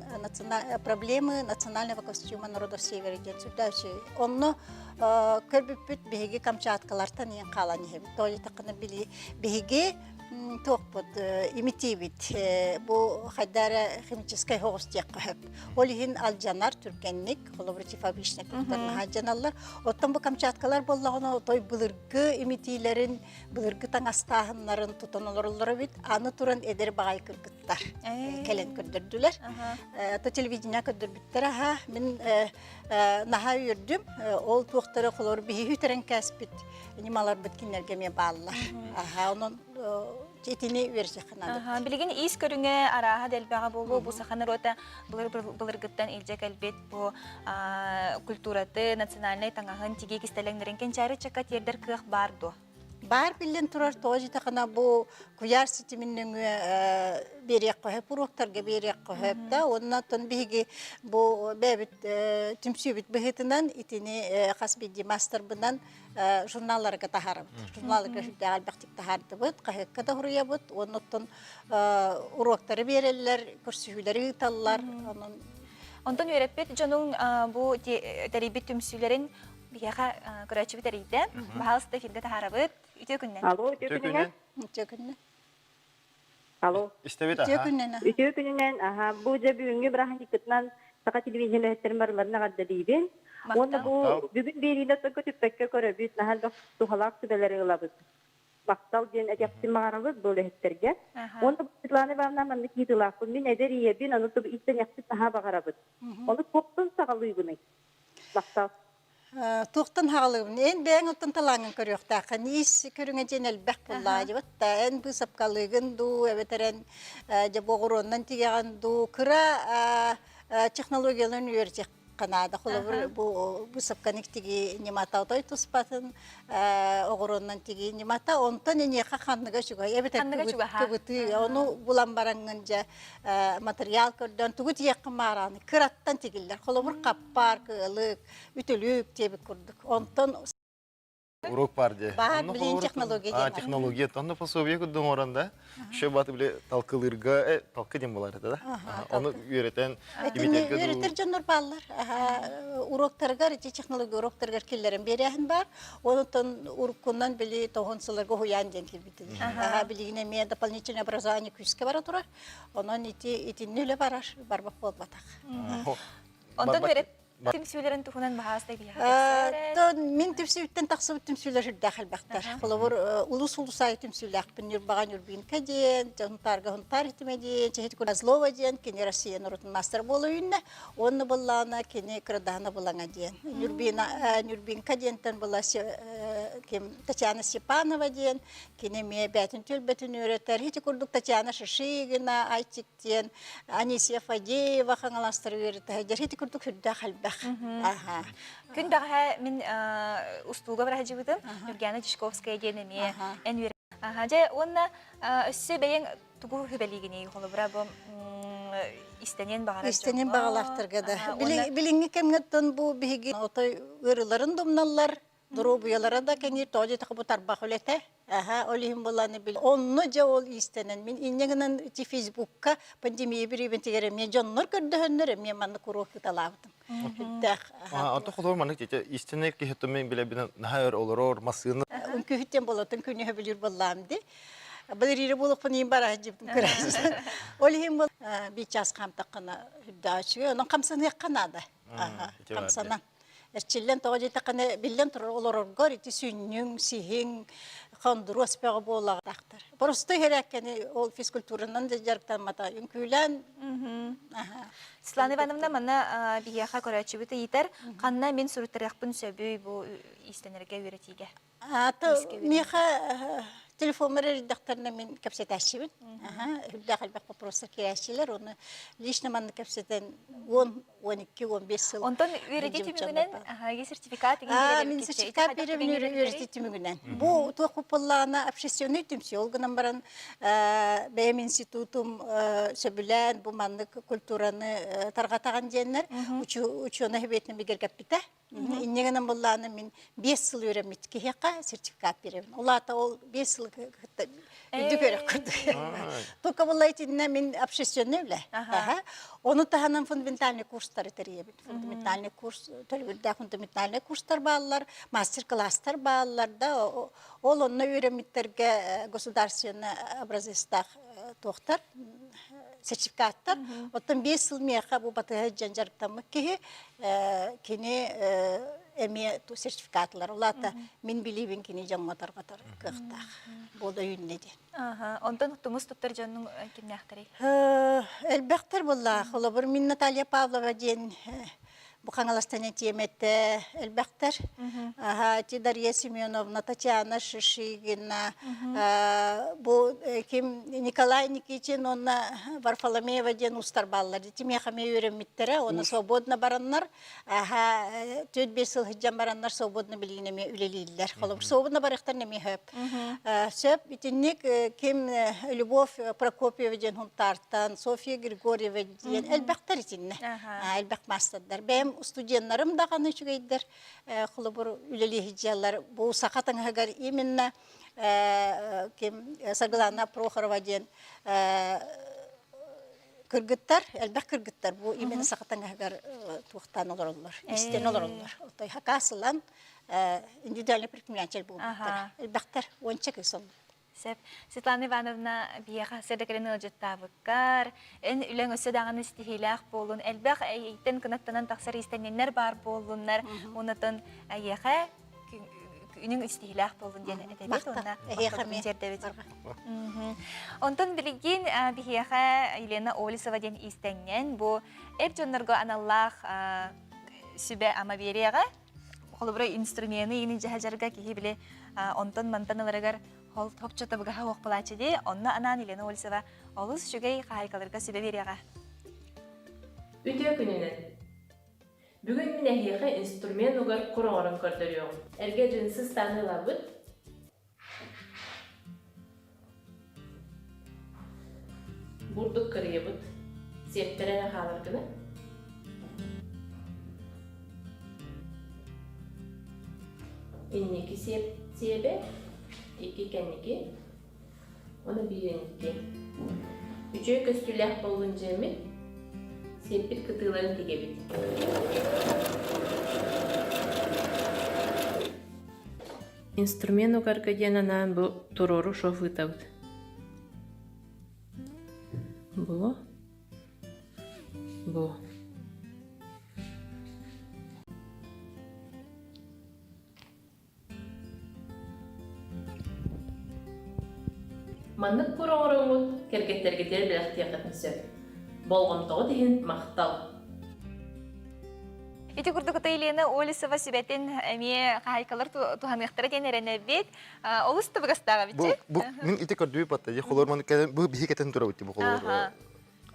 проблемы национального костюма народов севера диэн сүрдээх үчүгэй. Онно көрбүппүт биһиги Камчаткалартан иэн хаалан иһэбит. Тоҕо диэтэххинэ биһиги туохпут имитиибит бу хайда эрэ химическай соҕус диэххэ сөп. Ол иһин алдьанар түргэнник, холобур фабричный куттарнаһа алдьаналлар. Оттон бу Камчаткалар буоллаҕына отой былыргы имитиилэрин, былыргы таҥастааһыннарын тутан олороллор эбит. Аны туран эдэр баҕайы кыргыттар кэлэн көрдөрдүлэр. То телевидение көрдөрбүттэр аха. Мин наһаа үөрдүм. Ол туохтары холобур биһиги үтэрэн кээспит ньымаларбыт кинилэргэ эмиэ бааллар. Аха, онон итини үөрсиэххэ наада. Билигин иис көрүҥэ арааһа да элбэҕэ буолуо. Бу саха норуота былыр-былыргыттан илдьэ кэлбит бу культураты, национальнай таҥаһын, тигии кистэлэҥнэрин кэнчээри ыччакка тиэрдэр кыах баар дуо? Баар биллэн турар тоҕо дьитэххинэ бу куйаар ситимин нөҥүө биэриэххэ сөп, уруоктарга биэриэххэ сөп да уонна оттон биһиги бу бэйэбит түмсүүбүт быһыытынан итини хас биирдии маастарбынан журналларга таһаарабыт. Журналларга сүрдээх элбэхтик таһаардыбыт, хаһыакка да суруйабыт уонна оттон уруоктары биэрэллэр, көрсүһүүлэри ыыталлар. Онон Онтон үөрэппит дьонуҥ бу тэрийбит түмсүүлэрин Биһиэхэ көрөөччүбүт эрийдэ. Баһаалыста эфиргэ таһаарабыт. Үтүө күннэн. Алло, үтүө күнүнэн. Үтүө күнүнэн. Алло. Истэбит, Үтүө күнүнэн. Үтүө күнүнэн. Аха, бу дьэ бүгүҥҥү бырааһынньыккытынан саха телевидение үлэһиттэрин барыларын эҕэрдэлиибин. Уонна бу бүгүн биэриини оттон көтүппэккэ көрөбүт, наһаа элбэх туһалаах сүбэлэри ылабыт. Махтал диэн этиэхпин баҕарабыт бу үлэһиттэргэ. Уонна Светлана Ивановна маннык ыйытыылаахпын. Мин эдэр ийэбин, ону истэниэхпит наһаа баҕарабыт. Ону туохтан саҕалыыбыный? Махтал. Туохтан хаалыыбын? Эн бэйэҥ оттон талааҥҥын көрүөхтээххин. Ис көрүҥэ диэн элбэх буоллаа дьыбыт да эн быысапкалыыгын дуу, эбэтэр эн дьэ боҕуруоннан тигэҕин дуу, кыра технологияларын үөрэтиэххэ наада. Холобур, бу быысапканы тигии ньымата отой туспатын, оҕуруоннан тигии ньымата, онтон эниэхэ ханныга үчүгэй, эбэтэр кыбытыы, ону булан бараҥҥын дьэ матырыйаал көрдөөн тугу тиийэххин маарааны кыраттан тигиллэр. Холобур, хаппаар, кыалык, үтүлүк диэбит курдук. Онтон Урок бар дии. Баар билин технология диэн. Технология. Онно пособие курдук оҥорон да. Еще баты биле талкылыырга, э, талкы диэн буолар этэ да. Ону үөрэтэн, имитэргэ Үөрэтэр дьоннор бааллар. Уроктарыгар, ити технология уроктарыгар киллэрэн биэрээһин бар. Онтон уруккунан били тоһун сыларга уһуйаан диэн киирбитин. Билигин эмиэ дополнительное образование күүскэ бара турар. Онон ити итинни үлэ барар, барбах буолбатах. Онтон үөрэт түмсүүлэрин туһунан баһааста биһиэхэ Мин түмсүүттэн тахсыбыт түмсүүлэр сүрдээх элбэхтэр. Холобур, улус улусаайы түмсүүлээхпин Ньурбаҕа Ньурбинка диэн, Хунтаарга Хунтаар итимэ диэн, Чэһит Козлова диэн, кини Россия норуотун маастара буола үүннэ. Уонна быллаана кини Кырдаана Булаҥа диэн. Ньурбина, Ньурбинка диэнтэн была ким Татьяна Степанова диэн, Кини эмиэ бээтин түөлбэтин үөрэтэр. Ити курдук Татьяна Шишигина, Айтик диэн, Анисия Фадеева хаҥаластары үөрэтэ сылдьар. Ити курдук сүрдээх элбэх. Аха. Күн бэҕэһээ мин устууга бара сылдьыбытым. Нюргана Дьячковская диэн эмиэ эн үөрэ. Аха, дьэ уонна өссө бэйэҥ тугу сүбэлиигиний холобура бу истэниэн баҕарар Истэниэн баҕалаахтарга да. Билиҥҥи кэмҥэ бу биһиги отой ыарыыларын думналлар, Доруобуйалара да кэҥиир, тоҕо диэтэххэ бу тарбах үлэтэ. Аха, ол иһин буоллааны бил. Онно дьэ ол иистэнэн мин инньэ гынан ити Фейсбукка пандемия бириибинтигэр эмиэ дьоннор көрдөһөннөр эмиэ маннык уруок ыыталаабытым. Сүрдээх. Ото холобур маннык тете истинэй киһи мен билэбин наһаа өр олорор массыына. Үҥкүүһүттэн болотун күнүһэ билир боллаам ди. Балерина буолуохпун иин бара дьиптим көрөөччү. Ол иһин бу биир чаас хаамтаххына үрдээччүгэ, онон хамсаныахха наада. Хамсанан. Эрчиллэн тоҕо диэтэххинэ, биллэн турар олороргор ити сүнньүҥ, сиһиҥ, хондуруос бөҕө буолаҕатахтар. Простой хэрээккэни ол физкультуранан да дьарыктаммата. Үҥкүүлээн Светлана Ивановна манна биһиэхэ көрөөччүбүт ыйытар, ханна мин суруттарыахпын сөбүй бу иистэнэргэ үөрэтиигэ? Миэхэ телефоммар эрийдэхтэринэ мин кэпсэтээччибин. Үрдээх элбэх вопростар киирээччилэр. Оны лично манна кэпсэтэн 10, 12, 15 сыл. Онтон үөрэтии түмүгүнэн сертификат Мин сертификат биэрэбин үөрэтии түмүгүнэн. Бу туох купуллаана общественный түмсүү. Ол гынан баран бэйэм институтум сөбүлээн бу маннык культураны тарҕатаҕын диэннэр учуонай сэбиэтинэн бигэргэппитэ. Инньэ гынан буллааны мин 5 сыл үөрэммит киһиэхэ сертификат биэрэбин. Ол аата ол 5 сыл кытта үрдүк үөрэх курдук. Только булла итиннэ мин общественный үлэ. Ону таһынан фундаментальный курстары тэрийэбин. Фундаментальный курс, төлөбүрдээх фундаментальный курстар бааллар, мастер-класстар бааллар да. Ол онно үөрэммиттэргэ государственный образецтаах туохтар сертификаттар. Оттон 5 сыл миэхэ бу батыһа дьон дьарыктаммыт киһи кини эмиэ сертификатлар. Улаата мин билиибин кини дьоҥҥо тарҕатар кыахтаах. Буола үүннэ диэн. Онтон тумус туттар дьоннуҥ кимнээхтэрий? Элбэхтэр буоллаах. Холобур, мин Наталья Павлова диэн Бу Хаҥаластан этиэмэтэ элбэхтэр. Аха, ити Дарья Семеновна, Татьяна Шишигина, бу ким Николай Никитин уонна Варфоломеева диэн уустар бааллар. Ити миэхэ эмиэ үөрэммиттэрэ, уонна свободно бараннар, аха, 4-5 сыл сылдьан бараннар свободно билигин эмиэ үлэлииллэр. Холобур, свободно барыахтарын эмиэ сөп. Сөп, итинник ким Любовь Прокопьева диэн Хунтаартан, Софья Григорьева диэн элбэхтэр итиннэ. Элбэх маастардар. Бэйэм студеннарым даҕаны үчүгэйдэр. Холобур, үлэлии сылдьаллар. Бу саха таҥаһыгар именно ким Саргылана Прохорова диэн кыргыттар, элбэх кыргыттар бу именно саха таҥаһыгар туохтаан олороллор, истэн олороллор. Отой хакаас ылан индивидуальный предприниматель буолбуттар. Элбэхтэр, уонча кыыс оллор. Сөп. Светлана Ивановна, биһиэхэ сырдыкырын ыалдьыттаабыккар, эн үлэҥ өссө даҕаны ситиһиилээх буолун, элбэх эйиттэн кынаттанан тахсар иистэнньэннэр баар буоллуннар, оннотон эйиэхэ күнүҥ ситиһиилээх буоллун диэн этэбит уонна махталбытын тиэрдэбит. Онтон билигин биһиэхэ Елена Олесова диэн иистэнньэн бу эр дьоннорго аналлаах сүбэ-ама биэриэҕэ. Холобура инструмены ини дьаһажарга киһи били онтон-мантан ыларыгар хопчо табыгаһа суох буолааччы дии. Онно анаан Елена Олесова олус үчүгэй хаһаайкаларга сүбэ биэриэҕэ. Үтүө күнүнэн! Бүгүн мин эһиэхэ инструмент угар кур оҥорон көрдөрүөҕүм. Эргэ джинсы ыстааны ылабыт. Бурдук кырыйабыт. Сиэптэрэ эрэ хаалар гына. Инники сиэп сиэбэ, икки кэнники, уонна биир инники. Үчүгэй көстүүлээх буоллун дьиэммит, сиэппит кытыыларын тигэбит. Инструмент угарга диэн анаан бу туруору шов ыытабыт. Бу. Бу. Маннык кур оҥороҥҥут кэргэттэргитигэр бэлэхтиэххитин сөп. Болҕомтоҕут иһин махтал! Ити курдук Елена Олесова сүбэтин эмиэ хаһайкалар туһаныахтара диэн эрэнэбит. Олус табыгастаах эбит. Бу мин ити көрдүүбүт батта. Холор маны бу биһи кетен турабыт бу холор.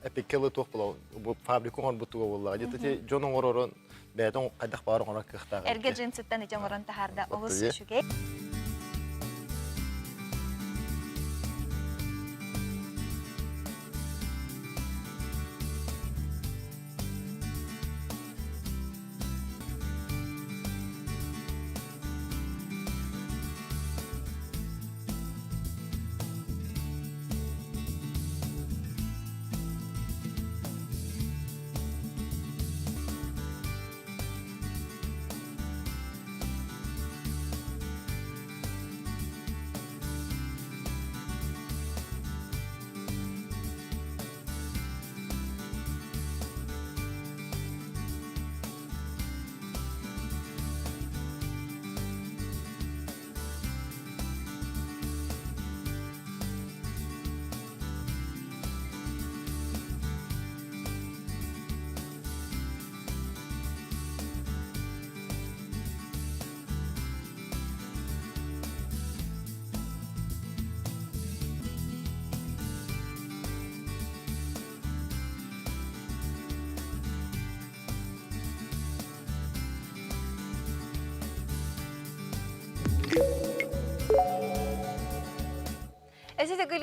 Эпиккелы туох була бу фабрика оҥорбут туга буолла. Дьэ дьон оҥорорун бэйэтин хайдах баар оҥорор кыахтаах. Эргэ джинсыттан ити оҥорон таһаарда олус үчүгэй.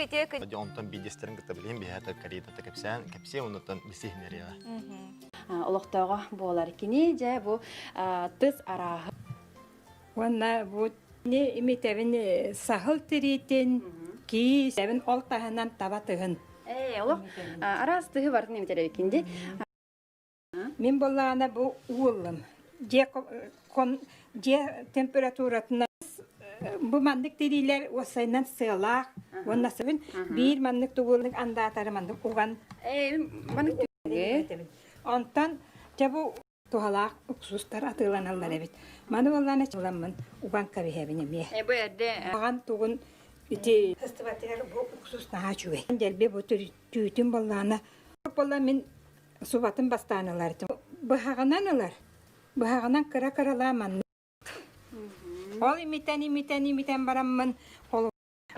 үтүө күн. Онтон биирдэстэрин кытта билиһин биһээтэ карьерата кэпсээн кэпсиэ оннуттан билсиһиннэриэҕэ. Олохтооҕо буолар. Кини дьэ бу тыс арааһы. Уонна бу имитэбин саһыл тириитин, киисэбин ол таһынан таба тыһын. Ээ, олох араас тыһы бартын имитэрэбикин ди. Мин буоллаҕына бу ууллум. Дьиэ дьиэ температуратынан бу маннык тириилэр уоссайынан сыалаах уонна сыбын биир маннык тугуллук андаатары маннык уган маннык Онтон дьэ бу туһалаах уксустар атыыланаллар эбит. Маны буоллаана ыламмын уган кэбиһэбин эмиэ. Бу эрдэ Аҕан тугун ити ыстыбатыгар бу уксус наһаа үчүгэй. Дэлби бу түүтүн буоллаана буолла мин Субатын бастаан ылар. Быһаҕынан ылар. Быһаҕынан кыра-кыралаан маннык. Ол имитэн, имитэн, имитэн бараммын холу.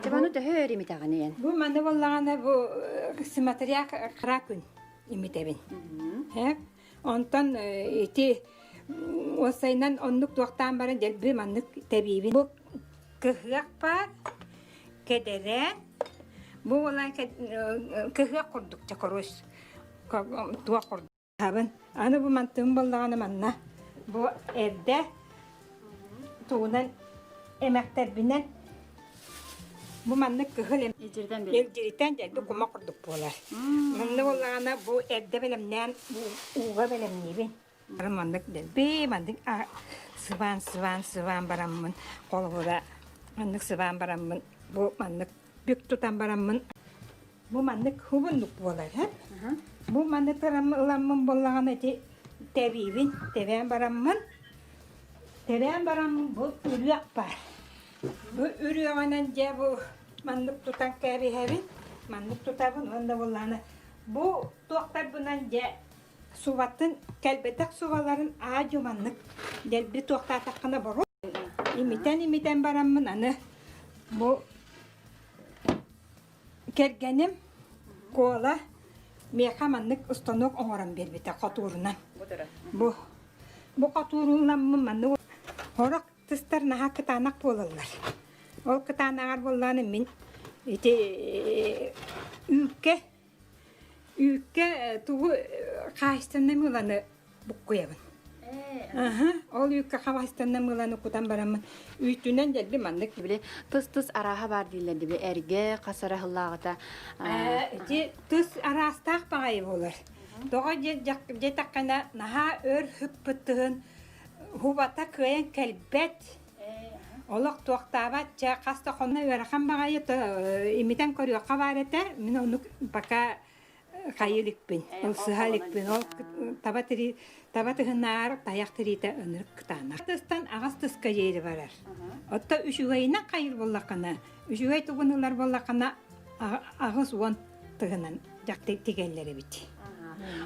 Дьабаны төһө өр имитэҕиний Бу маны буоллаҕына бу смотря кыра күн имитэбин. Онтон ити уоссайынан оннук туохтаан баран дэлби маннык тэбиибин. Бу кыһыах баар, кэдэрэн, бу буолан кыһыах курдук чокоруос туох курдук. Аны бу мантым буоллаҕына манна бу эрдэ тугунан эмэхтэрбинэн бу маннык кыһыл илдьиритэн дэлби кума курдук буолар. Манна буоллаҕына бу эрдэ бэлэмнээн ууга бэлэмниибин. Маннык дэлби маннык сыбаан сыбаан сыбаан бараммын холобура маннык сыбаан бараммын бу маннык бүк тутан бараммын бу маннык хубуннук буолар һэ бу маннык ыламмын буоллаҕына ити тэбиибин тэбээн бараммын тэбээн бараммын бу үрүөх баар бу үрүөҕүнэн дьэ бу маннык тутан кээбиһэбин маннык тутабын уонна буоллаҕына бу туохтарбынан дьэ субатын кэлбэтэх субаларын аа-дьуо маннык дэлби туохтаатаххына боруо имитэн-имитэн бараммын аны бу кэргэним Куола миэхэ маннык устанок оҥорон биэрбитэ хотуурунан. Бу бу хотуурунаммын маннык сорох тыстар наһаа кытаанах буолаллар. Ол кытаанаҕар буоллаҕына мин ити үүккэ Үүккэ тугу хаһаайыстыбаннай мыыланы буккуйабын. Аһа, ол үүккэ хаһаайыстыбаннай мыыланы кутан бараммын үүтүнэн дэлби маннык били тыс-тыс арааһа баар дииллэр диби эргэ хас арахыллааҕыта ити тыс араастаах баҕайы буолар. Тоҕо диэтэххинэ наһаа өр ыппыт тыһын хубата кыайан кэлбэт. Олох туохтаабат, чэ, хас да хонно ыарахан баҕайы имитэн көрүөххэ баар этэ. Мин оннук пока хайы иликпин, ылсыһа иликпин. Ол таба тири таба тыһынаар тайах тириитэ ынырык кытаанах. Тыстан аҕас тыска диэри барар. Отто үчүгэйинэн хайыр буоллаххына, үчүгэй тугун ылар буоллаххына 80 тыһынан тигэллэр эбит.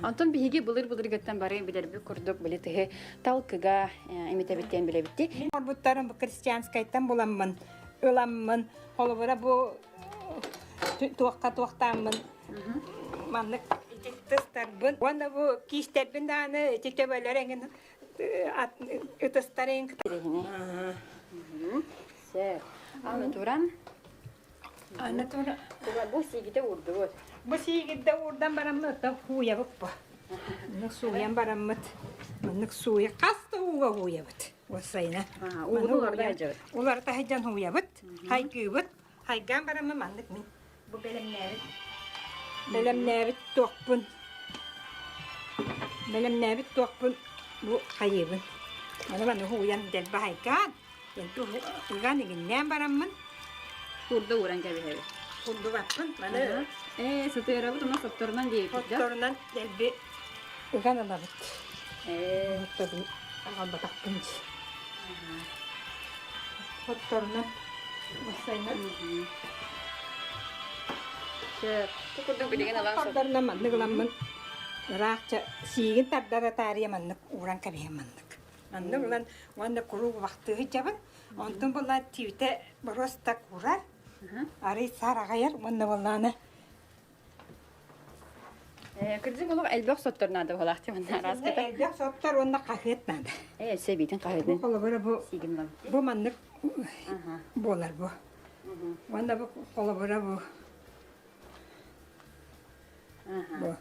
Онтон биһиги былыр-былыргыттан бары билэрбит курдук били тыһы талкыга имитэбиттэн билэбитти. Мин орбуттарым бу крестьянскайтан буламмын, ыламмын, холобура бу туохха туохтааммын маннык ытыстарбын уонна бу киистэрбин даҕаны ити төбөлөр эҥин ытыстар эҥин Сөп. Аны туран Аны туран бу сиигитэ уурдубут. Бу сиигирдэ уурдан бараммыт оттон хууйабыт бу. Маннык сууйан бараммыт. Маннык сууйа хас да ууга хууйабыт. Уоссайына. Ууну уларыта сылдьабыт. Уларыта сылдьан хууйабыт. Хайгыыбыт. Хайгаан бараммын маннык мин бу бэлэмнээбит бэлэмнээбит туохпун бэлэмнээбит туохпун бу хайыыбын. Аны маны хууйан дэлби хайгаан Ыган игиннээн бараммын. Курду ууран кэбиһэбит. Курдубаппын. Маны Ээ, сытыарабыт уна сотторунан диэбит да? Сотторунан дэлби ыган ылабыт. Ээ, сотторун аҕалбатахпын дии. Сотторунан бассайнан. Сөп. Бу курдук билигин ылан Сотторунан маннык ыламмын ыраахча сиигин тардара таарыйа маннык ууран кэбиһэн маннык. Манна ылан уонна куруук убахтыы сылдьабын. Онтон буоллаа тиитэ боруоста куурар, арый сараҕайар уонна буоллаана Кырдьык олох элбэх соттор наада буолаах манна араас Элбэх соттор уонна хаһыат наада. Ээ, сэбиитин хаһыатын. Бу холобура бу бу маннык буолар бу. Уонна бу холобура бу. Бу.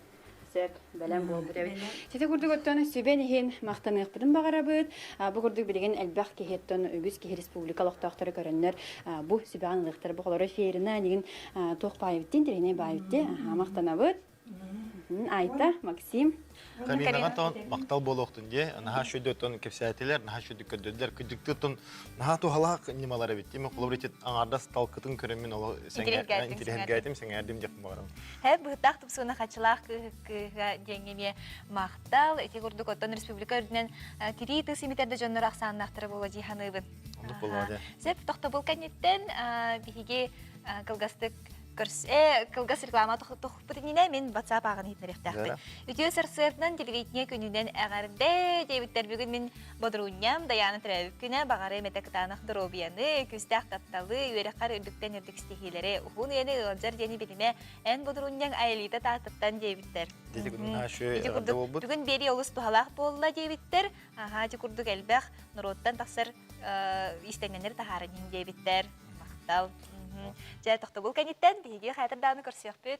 Сөп, бэлэм буолбут эбит. Сити курдук оттон сүбэн иһин махтаныахпытын баҕарабыт. Бу курдук билигин элбэх киһи оттон үгүс киһи республика олохтоохторо көрөннөр бу сүбэҕин ылыахтара. Бу холоро ферина нигин туох баайбыттын, тиринэй баайбытты. Махтанабыт. Айта, Максим. Каринаҕа тон махтал буолуохтун дии. Наһаа шөйдөттөн кэпсээтилэр, наһаа шөйдүк көрдөрдүлэр. Күдүктүттэн наһаа туһалаах ньымалар эбит. Тиме холобур ити аҥаардас талкытын көрөммүн олох интириэһиргээтим, сэҥээрдим диэх баҕарам. Һэ быһыттаах тупсууна хачылаах кыыһа диэҥҥэ эмиэ махтал. Ити курдук оттон республика үрдүнэн тирии тыс имитэр да дьоннор ахсааннаахтара буолуо дии саныыбын. Оннук буолуо дии. Сөп тохтобул кэнниттэн биһиги кылгастык Көрсө кылгас реклама тохпут иннинэ мин WhatsApp ааҕан иһитинэриэхтээхпин. Үтүө сарсыардан телевидение күнүнэн эҕэрдэ диэбиттэр бүгүн мин бодоруунньам Дайаана төрөөбүт күнэ баҕары мэтэ кытаанах доруобуйаны, күүстээх тапталы, үөрэххэр үрдүктэн үрдүк ситиһиилэри, уһун үйэни ыалдьар диэни билимэ эн бодоруунньаҥ Аэлита Тааттаттан диэбиттэр. Ити курдук бүгүн биэрии олус туһалаах буолла диэбиттэр. Аһаа, ити курдук элбэх норуоттан тахсар иистэнньэннэри таһааран иһин диэбиттэр. Махтал. Дьэ, тохтобул кэнниттэн биһиги хайатар даҕаны көрсүөхпүт.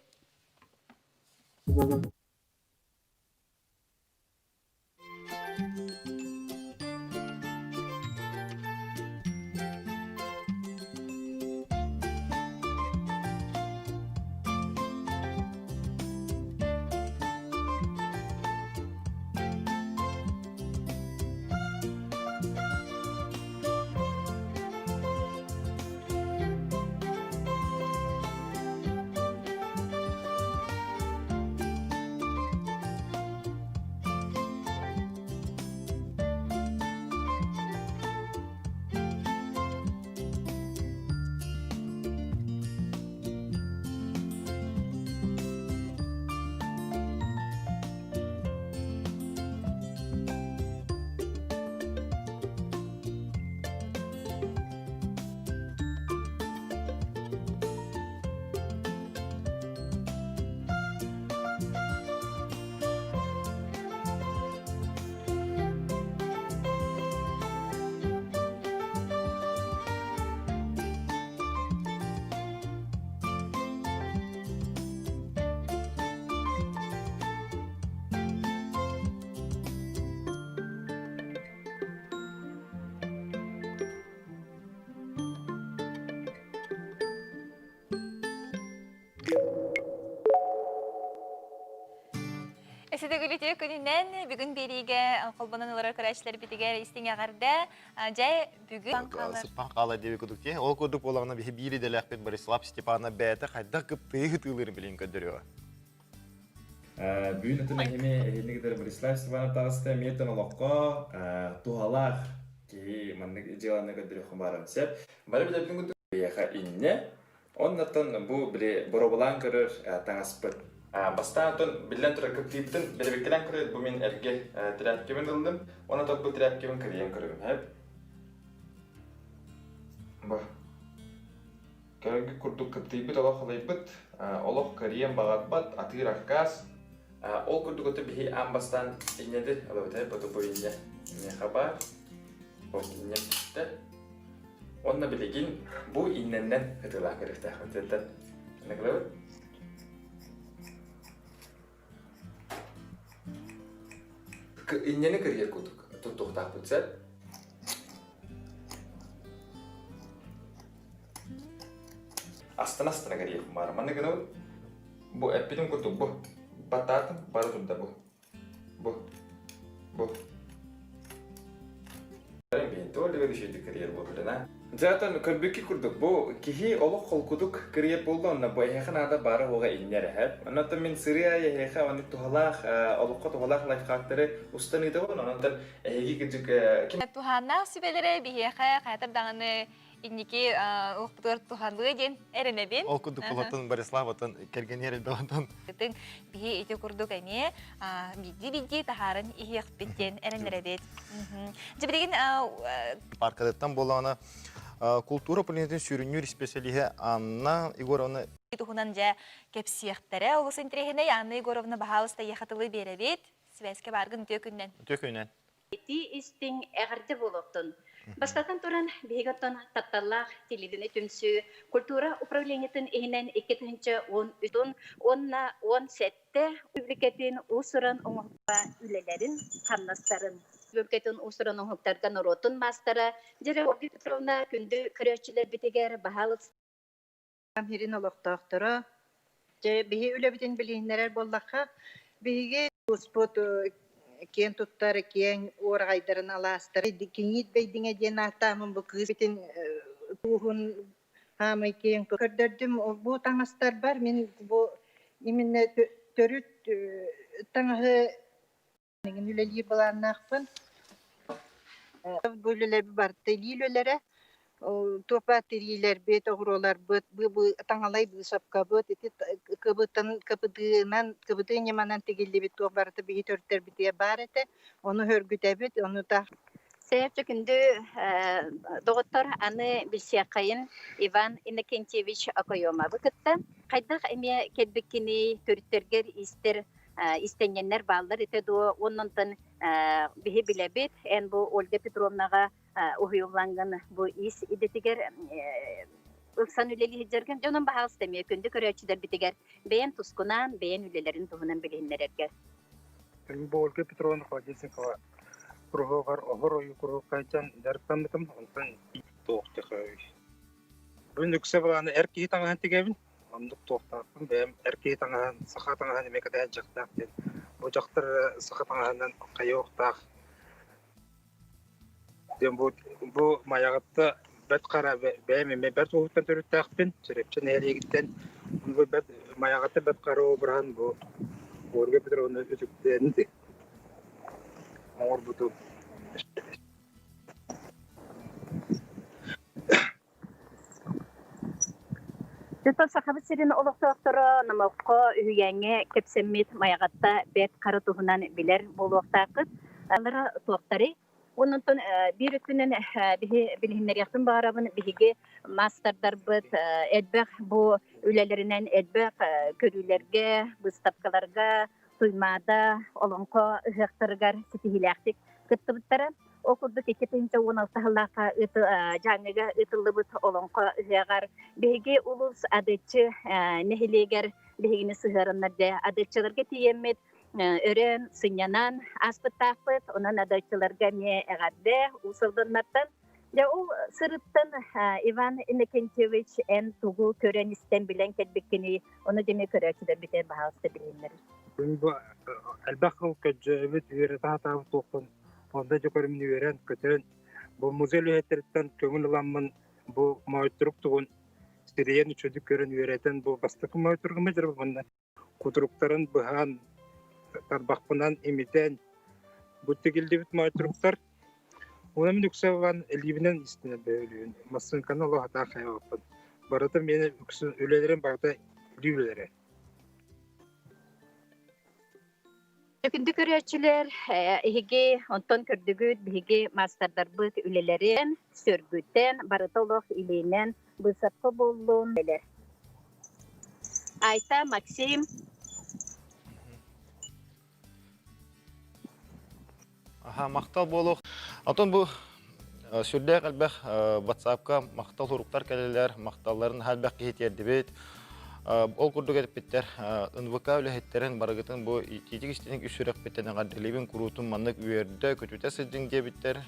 Эсэдэгүлүтүө күнүнэн бүгүн биэриигэ холбонон олорор көрөөччүлэрбитигэр истиҥ эҕэрдэ. Дьэ, бүгүн Сыппан хаалар диэби курдук дии. Ол курдук буолаҕына биһи биир идэлээхпит Борислав Степанов бэйэтэ хайдах кыптыйы ытыылыырын билин көрдөрүөҕэ. Бүгүн атын эһини эһини кытары Борислав Степанов таҕыста эмиэ олоххо туһалаах киһи маннык дьыаланы көрдөрүөххэ баарым сөп. Бары билэрбин курдук биһиэхэ иннэ. Оннуттан бу били боробулаан көрөр таҥаспыт. Бастаан отон биллэн турар кыптыыбытын бэрэбиккэлээн көрөр бу мин эргэ тряпкабын ыллым. Онон бу тряпкабын кырыйан көрөбүн. Хэп. Бу. Көрөргүт курдук кыптыйбыт олох халыйбыт, олох кырыйан баҕарбат, атыыр аккаас. Ол курдук ото биһи аан бастаан инньэди ылабыт боту бу инньэ инньэ баар, ол инньэ түстэ. Онно билигин бу иннэннэн ытыылаах көрүөхтээхпит. Накылабыт. Инньэни кырыйар курдук туттуохтаахпыт сөп. Астына-астына кэриэхпин баара. Манна гынабыт. Бу эппитим курдук бу. Баттаатым бара турда бу. Бу. Бу. Дьэ, көрбүккэ курдук, бу киһи олох холкутук кырыйар буолла, онно бу эһиэхэ наада баара уоҕа иннэр эһэр. Оннотон мин сырыы аайы эһиэхэ оннук туһалаах, олоххо туһалаах лайфхактары устан ыытабын, онон эһиги кырдьык ким Туһааннаах сүбэлэрэ биһиэхэ хайатар даҕаны инники олохпутугар туһалыа диэн эрэнэбин. Ол курдук булатын Борислав отон кэргэнигэр элбэҕинтэн. Ытыҥ биһи ити курдук эмиэ биирдии-биирдии таһааран иһиэхпит диэн эрэнэрэбит. Дьэ билигин Паркадыттан буоллаҕына култуура управлениетын сүрүннүүр исписэлииһэ Анна Егоровна туһунан дьэ кэпсиэхтэрэ. Олус интэриэһинэй Анна Егоровна баһаалыста эйиэхэ тылы биэрэбит. Сибээскэ бааргын үтүө күннэн. Үтүө күннэн. Итии истиҥ эҕэрдэ буолуохтун. Бастатан туран, биһиги оттон тапталлаах телевидение түмсүү культура управлениетын иһинэн 2013 уонна 17 республикатын уус-уран оҥоһукка үлэлэрин, хамнастарын республикатын уус-уран оҥоһуктарга норуотун маастара Дьэрэ Ольга Петровна күндү көрөөччүлэрбитигэр баһаалыста Сирин олохтоохторо дьэ биһи үлэбитин билиһиннэрэр буоллахха, биһиги улууспут киэн туттар киэҥ уораҕайдарын алаастара Киҥиит Бэйдиҥэ диэн ааттааммын бу кыыс битин туоһун хаамай киэҥ көрдөрдүм. Бу таҥастарбар мин бу именно төрүт таҥаһы Мин үлэлиир былааннаахпын. Бу үлэлэрбит барыта илии үлэлэрэ. Туопа тириилэрбит, оҕуруоларбыт, таҥалай быысапкабыт, ити кыбытын, кыбытыынан, кыбытыы ньыманан тигиллибит туох барыта биһи төрүттэрбитигэр баар этэ. Ону сөргүтэбит, ону та Сэһэрчэ күндү доҕоттор, аны билсиэххэйин Иван Иннокентьевич Окоемовы кытта. Хайдах эмиэ кэлбиккиний, төрүттэргэр истэр истэнньэннэр бааллар этэ дуо? Уонна онтон биһи билэбит, эн бу Ольга Петровнаҕа уһуйуллаҥҥын бу ис идэтигэр ылсан үлэлии сылдьаргын дьонун баһаалыста эмиэ күндү көрөөччүлэрбитигэр бэйэн тускунаан, бэйэн үлэлэрин туһунан билиһиннэрэргэр. Бу Ольга Петровна Холодильникова куруһуогар оһор ойуу куруһуокка сылдьан дьарыктаммытым. Онтон туох Бүгүн үксэ былааны эр киһи таҥаһын тигэбин. Оннук туохтаахпын бэйэм эр киһи таҥаһын, саха таҥаһын эмиэ кэтэһэн дьахтаах диэн. Бу дьахтар саха таҥаһынан хайыахтаах диэн бу бу Майаҕатта Бэрт Хара бэйэм эмиэ Бэрт Уһуттан төрүттээхпин, Чөрөпчө нэһилиэгиттэн. Бу Бэрт Майаҕатта Бэрт Хара обраһын бу Ольга Петровна үтүктэн оҥорбутум. Дьэ, Сахабыт сирин олохтоохторо номоххо, үһүйээҥҥэ кэпсэммит Майаҕатта Бэрт Хара туһунан билэр буолуохтааххыт. Алара туохтарый? Онтон биир өттүнэн биһи билиһиннэриэхпин баҕарабын, биһиги маастардарбыт элбэх бу үлэлэринэн элбэх көрүүлэргэ, быыстапкаларга, Туймаада, Олоҥхо ыһыахтарыгар ситиһиилээхтик кыттыбыттара. Ол курдук 2016 сыллаахха Дьааҥыга ыытыллыбыт Олоҥхо ыһыаҕар биһиги улуус Адыаччы нэһилиэгэр биһигини сыһыараннар дьэ Адыаччыларга тиийэммит өрөөн, сынньанан ааспыттаахпыт. Онон Адыаччыларга эмиэ эҕэрдэ Уус Алданнартан. Дьэ ол сырыттан Иван Иннокентьевич эн тугу көрөн-истэн билэн кэлбиккиний, ону дьэ эмиэ көрөөччүлэрбитигэр баһаалыста билиһиннэр. Күн бу элбэх сыл көдьөөбүт, үөрэтэ сатаабыт туохпун онно дьэ көрүмүн үөрэн, көтөн, бу музей үлэһиттэриттэн көҥүл ыламмын бу моойторук тугун сирийэн үчүгүйдүк көрөн үөрэтэн бу бастакы моойторугум дьарыбынна кутуруктарын быһан тарбахпынан имитэн бу тигиллибит моойторуктар уонна мин үксэ ылан илиибинэн истинэ бөөлүүн массыынканы олох атаах хайабаппын барыта миэнэ үксүн үлэлэрим барыта илии үлэлэрэ. Күндү көрөөччүлэр, эһиги онтон көрдүгүт биһиги маастардарбыт үлэлэрин сөргүтэн, барыта олох илиинэн быысапка буоллун. Айта, Максим. Аха, махтал буолуох. Отон бу сүрдээх элбэх WhatsApp-ка махтал суруктар кэлэлэр, махталларын элбэх киһи тиэрдибит. Ол курдук эппиттэр, НВК үлэһиттэрин барыгытын бу итиитик истиник үс сүрэхпиттэн эҕэрдэлиибин куруутун маннык үөрдэ, көтүтэ сылдьыҥ диэбиттэр.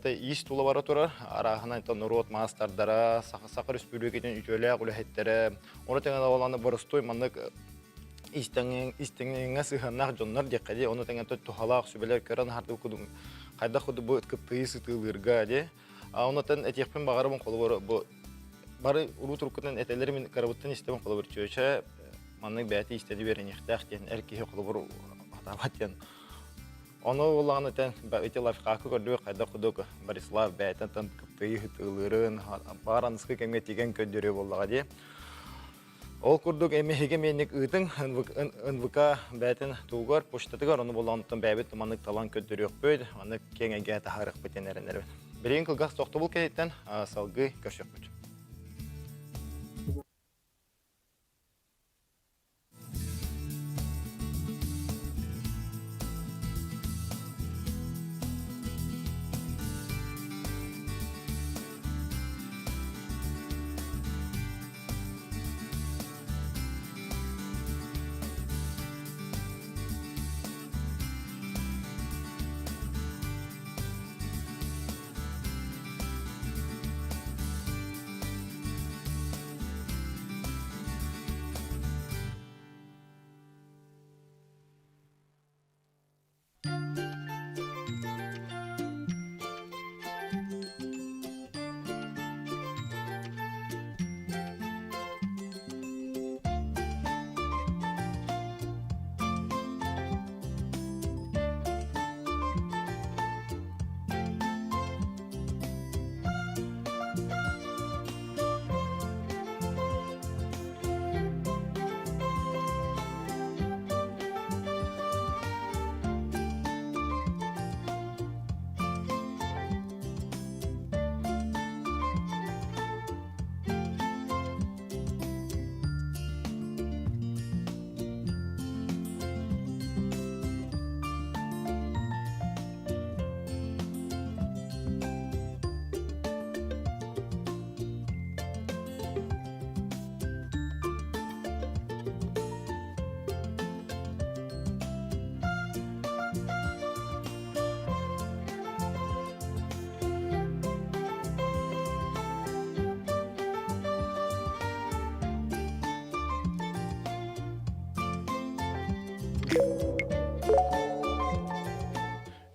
Иис тула бара турар, арааһынан норуот маастардара, Саха Республикатын үтүөлээх үлэһиттэрэ, ону тэҥэ оланы боростуой маннык истэҥҥэ сыһыаннаах дьоннор диэххэ дии, ону тэҥэ туһалаах сүбэлэр көрөн аһардыбыт кудум хайдах курдук бу кыптыйы сытыылыырга дии. Онотон этиэхпин баҕарабын холобур бу бары уруу туруккутун этэлэр мин кырабыттан истэбин холобур чүөчэ маннык бэйэтэ истэни үөрэниэхтээх диэн эр киһи холобур хатаабат диэн Ону буоллаҕына этэн ити лайфхакы көрдүбүт хайдах курдук Борислав бэйэтин кыптыйы ытыылыырын баар аныскы кэмҥэ тигэн көрдөрүө буоллаҕа дии. Ол курдук эмиһиги миэнник ыытыҥ НВК бэйэтин тугугар, почтатыгар ону буоллаҕына оттон бэйэбит маннык талан көрдөрүөхпүт, маннык киэҥ эйгэҕэ таһаарыахпыт диэн эрэнэбин. Билигин кылгас тохтобул кэнниттэн салгыы көрсүөхпүт.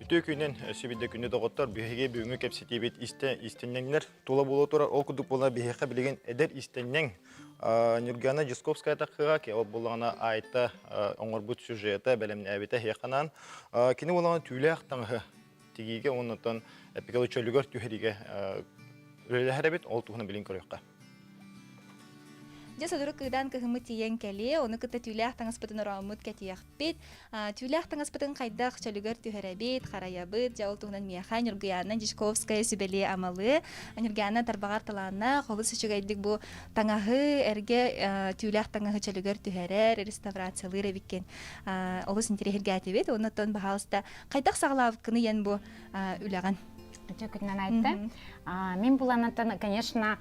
Үтүө күнүн өссө күнү доҕоттор биһиги бүгүҥҥү кэпсэтиибит истэ истэнньэҥнэр тула буола турар ол курдук буола биһиэхэ билигин эдэр истэнньэҥ Нюргана Дьусковская таххыга ол буллаҕына Айта оҥорбут сюжета бэлэмнээбитэ эһиэхэ Кини буолаҕына түүлээх таҥаһы тигиигэ уоннаттан эпикалы чөлүгэр түһэриигэ үлэлэһэр эбит ол туһунан билин көрүөххэ. Дьэ сотору кыыдаан кыһыммыт тиийэн кэлиэ, ону кытта түүлээх таҥаспытын орооммут кэтиэхпит. Түүлээх таҥаспытын хайдах чөлүгэр түһэрэбит, харайабыт, дьэ ол туһунан миэхэ Ньургуйаана Дьячковская сүбэлиэ-амалыа. Ньургуйаана тарбаҕар талааннаах, олус үчүгэйдик бу таҥаһы, эргэ түүлээх таҥаһы чөлүгэр түһэрэр, реставрациялыыр эбиккин. Олус интэриэһиргээтибит. Оннуттан, баһаалыста, хайдах саҕалаабыккыный эн бу үлэҕин? Үтүө күнүнэн айтты. Мин буланаттан, конечно,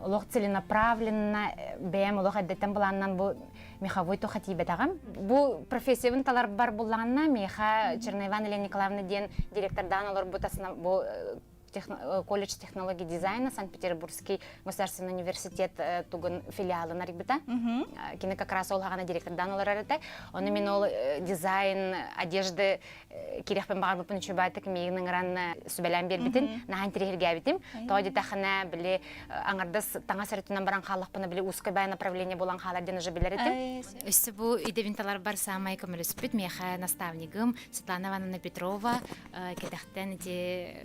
олох целенаправленно бэйэм олох эрдэттэн былааннан бу меховой туха тиийбэтэҕим. Бу профессиябын таларбар буллаҕына миэхэ Черноиван Елена Николаевна диэн директордаан олорбут бу колледж технологии дизайна Санкт-Петербургский государственный университет тугун филиалын арыйбыта. Кини как раз ол хаҕана директордаан олорор этэ. Ону мин ол дизайн одежды кириэхпин баҕарбыппын үчүгэй миигин ыҥыран сүбэлээн биэрбитин наһаа интэриэһиргээбитим. Тоҕо диэтэххинэ, били аҥардас таҥас өрүтүнэн баран хааллахпына, били узкой бай направление буолан хаалар диэн уже билэр этим. Өссө бу идэбин таларбар саамай көмөлөспүт миэхэ наставнигым Светлана Ивановна Петрова кэтэхтэн ити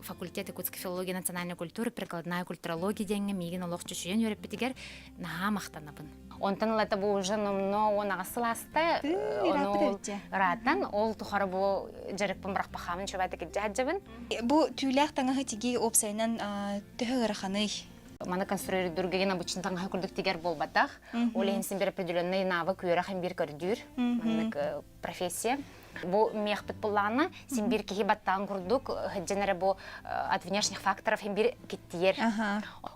факультет якутской филологии национальной культуры прикладная культурология диэҥҥэ миигин олох чочуйан үөрэппитигэр наһаа махтанабын. Онтон ылата бу уже номно 18 сыл ааста. Ону ыраатан ол тухары бу дьарыкпын бырахпахаамын чөбөтө кирдьэ сылдьабын. Бу түүлээх таҥаһы тигии уопсайынан төһө ыараханый? Маны конструирдургеген обычно таҥаһы курдук тигэр буолбатах. Ол иһин син бир определенный навык үөрэх бир көрдүүр. Маннык профессия. Бу миэхпит буллаҕына, син бир киһи баттаан курдук, сылдьан эрэ бу от внешних факторов син бир киттиер.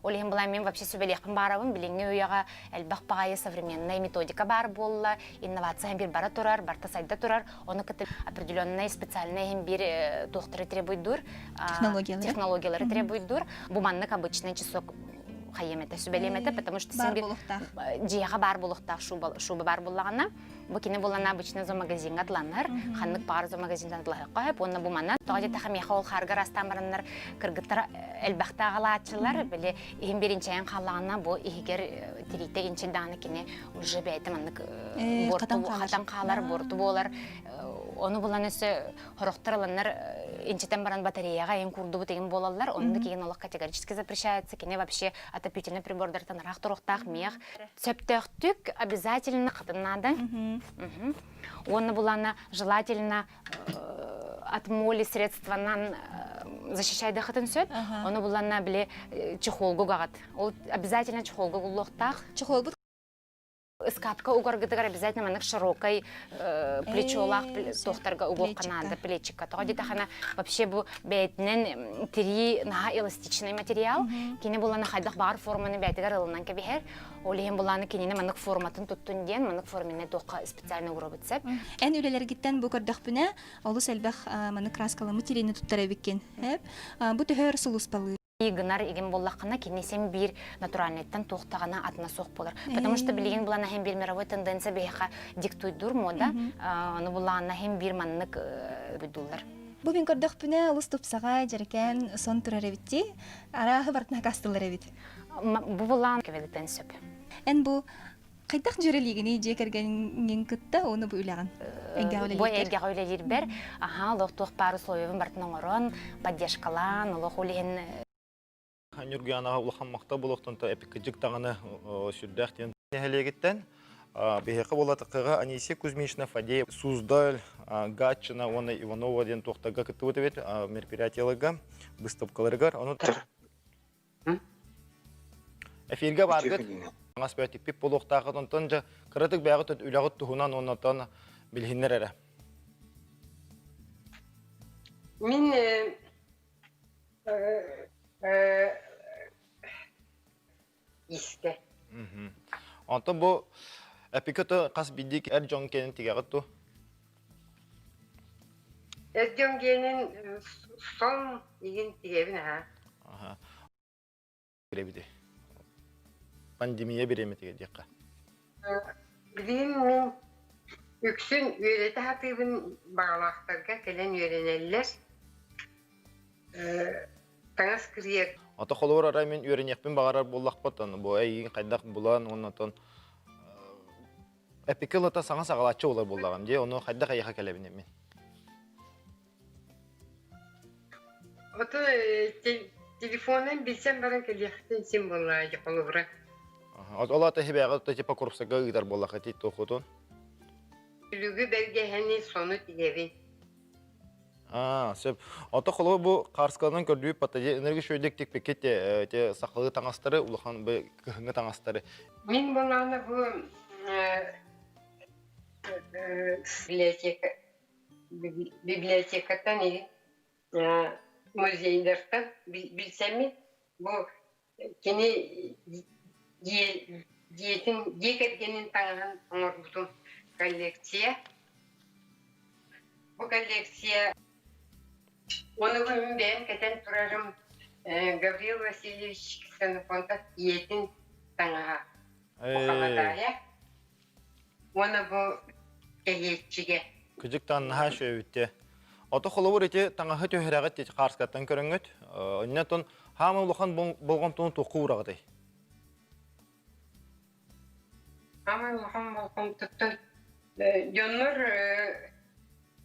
Ол иһин булан мен вообще сүбэлиэхпин баарабын, билиҥҥи үйэҕэ элбэх баҕайы современная методика баар буолла, инновация син бир бара турар, барта сайда турар, ону кытта определенный специальный иһин бир туохтары требуйдуур, технологиялары, технологиялары требуйдуур. Бу маннык обычный часок хайыам этэ, сүбэлиэм этэ, потому что син бир дьиэҕэ баар буолуохтаах шуба баар буоллаҕына, Бу кини булана обычно зоомагазиҥҥа атланар, ханнык баҕар зоомагазинтан атлаһыахха сөп уонна бу манан тоҕо диэтэххэ миэхэ ол хаарга ырастаан бараннар кыргыттар элбэхтэ аҕалааччылар, били иһин биринчэйэн хааллаҕына бу иһигэр тириитэ инчэйдэҕинэ кини уже бэйэтэ маннык буорту хатан хаалар, буорту буолар. Ону булан өссө Сорохтор ыланнар инчитэн баран батареяҕа эйин куурдубут игин буолаллар, оннук игин олох категорически запрещается, кини вообще отопительный прибордартан ыраах туруохтаах миэх. Сөптөөхтүк обязательно хатын надо. Уонна булана желательно от моли средстванан защищайдахытын сөп. Ону буланна били чехолгу гаҕат. Ол обязательно чехолга гуллуохтаах. Чехолбут Ыскаапка угаргытыгар обязательно маннык широкой плечолаах туохтарга угуохха наада плечикка. Тоҕо диэтэххинэ вообще бу бэйэтинэн тирии наһаа эластичный материал. Кини булана хайдах баҕар форманы бэйэтигэр ылынан кэбиһэр. Ол иһин булааны кинини маннык форматын туттун диэн маннык форменный туохха специально уурабыт сөп. Эн үлэлэргиттэн бу көрдөхпүнэ олус элбэх маннык краскаламмыт тириини туттар эбиккин. Бу төһө өр сулууспалыыр? Гынар игин буоллаххына кини син биир натуральныйтан туохтаҕына атына суох буолар. Потому что билигин булан иһин биир мировой тенденция биһиэхэ диктуйдуур мода, ону булаанна иһин биир маннык буйдууллар. Бу мин көрдөхпүнэ олус тупсаҕай, дьэрэкээн сон турар эбит дии. Арааһы барытын акаастылар эбит. Бу булаан кэбэлитэн сөп. Эн бу Хайдах дьүөрэлиигиний дьиэ кэргэниҥ кытта уонна бу үлэҕин? Эйгэҕэ Бу эйгэҕэ үлэлиирбэр, аһаа, олох туох баар условиябын барытын оҥорон, поддержкалаан, олох ол иһин Ньургуянаҕа улахан махтал буолуохтан эпиккыдьык даҕаны сүрдээх диэн нэһилиэгиттэн биһиэхэ буолатыкыга Анисия Кузьминична Фадеев Суздаль, Гатчина уонна Иванова диэн туохтарга кыттыбыт эбит мероприятияларга, выставкаларыгар. Ону Эфиргэ бааргыт аҥас бөтүппүт буолуохтаахыт онтон дьэ кыратык бэйэҕит үлэҕит туһунан уонна билиһиннэр эрэ. Мин истэ. Онтон бу эпикөтө хас биирдии эр дьон киэнин тигэҕит ту? Эр дьон киэнин сон игин тигэбин аха. Бирэбити. Пандемия бириэмэтигэр диэххэ. Билигин мин Үксүн үөрэтэ сатыыбын баҕалаахтарга кэлэн үөрэнэллэр. Таҥас кырыйар. Ото холобур арай мин үөрэниэхпин баҕарар буоллахпыт, бу эйигин хайдах булан уонна эпикэ ылата саҥа саҕалааччы буолар буоллаҕым дии, ону хайдах эйиэхэ кэлэбин мин? Ото телефонун билсэн баран кэлиэхтин син буоллаа холобура. Ол ата хибээҕэ типа курсага ыытар буоллаха ти тохутун. Күлүгү бэргэһэни сону тигэбин. Аа, сөп. Ото холобур бу Карскалынан көрдүү патади энерги шөйдек тикпекке те те сахалы таҥастары улахан бу кыһыҥҥы таҥастары. Мин булаана бу библиотека библиотекаттан музейдартан билсэммин бу кини дьиэтин дьиэ кэргэнин таҥаһын оҥорбутум коллекция. Бу коллекция ону мин бэйэм кэтэн турарым Гаврил Васильевич Ксенофонтов ийэтин таҥаһа. Бу халадаайа. Уонна бу кэһиэччигэ. Кыдьыктаан наһаа үчүгэйбит Ото холобур ити таҥаһы түһэрэҕит ити хаарскаттан көрөҥҥүт. Онньотон хаама улахан болҕомтону туохха уураҕытый? Хаамай улахан болҕомтоттон дьоннор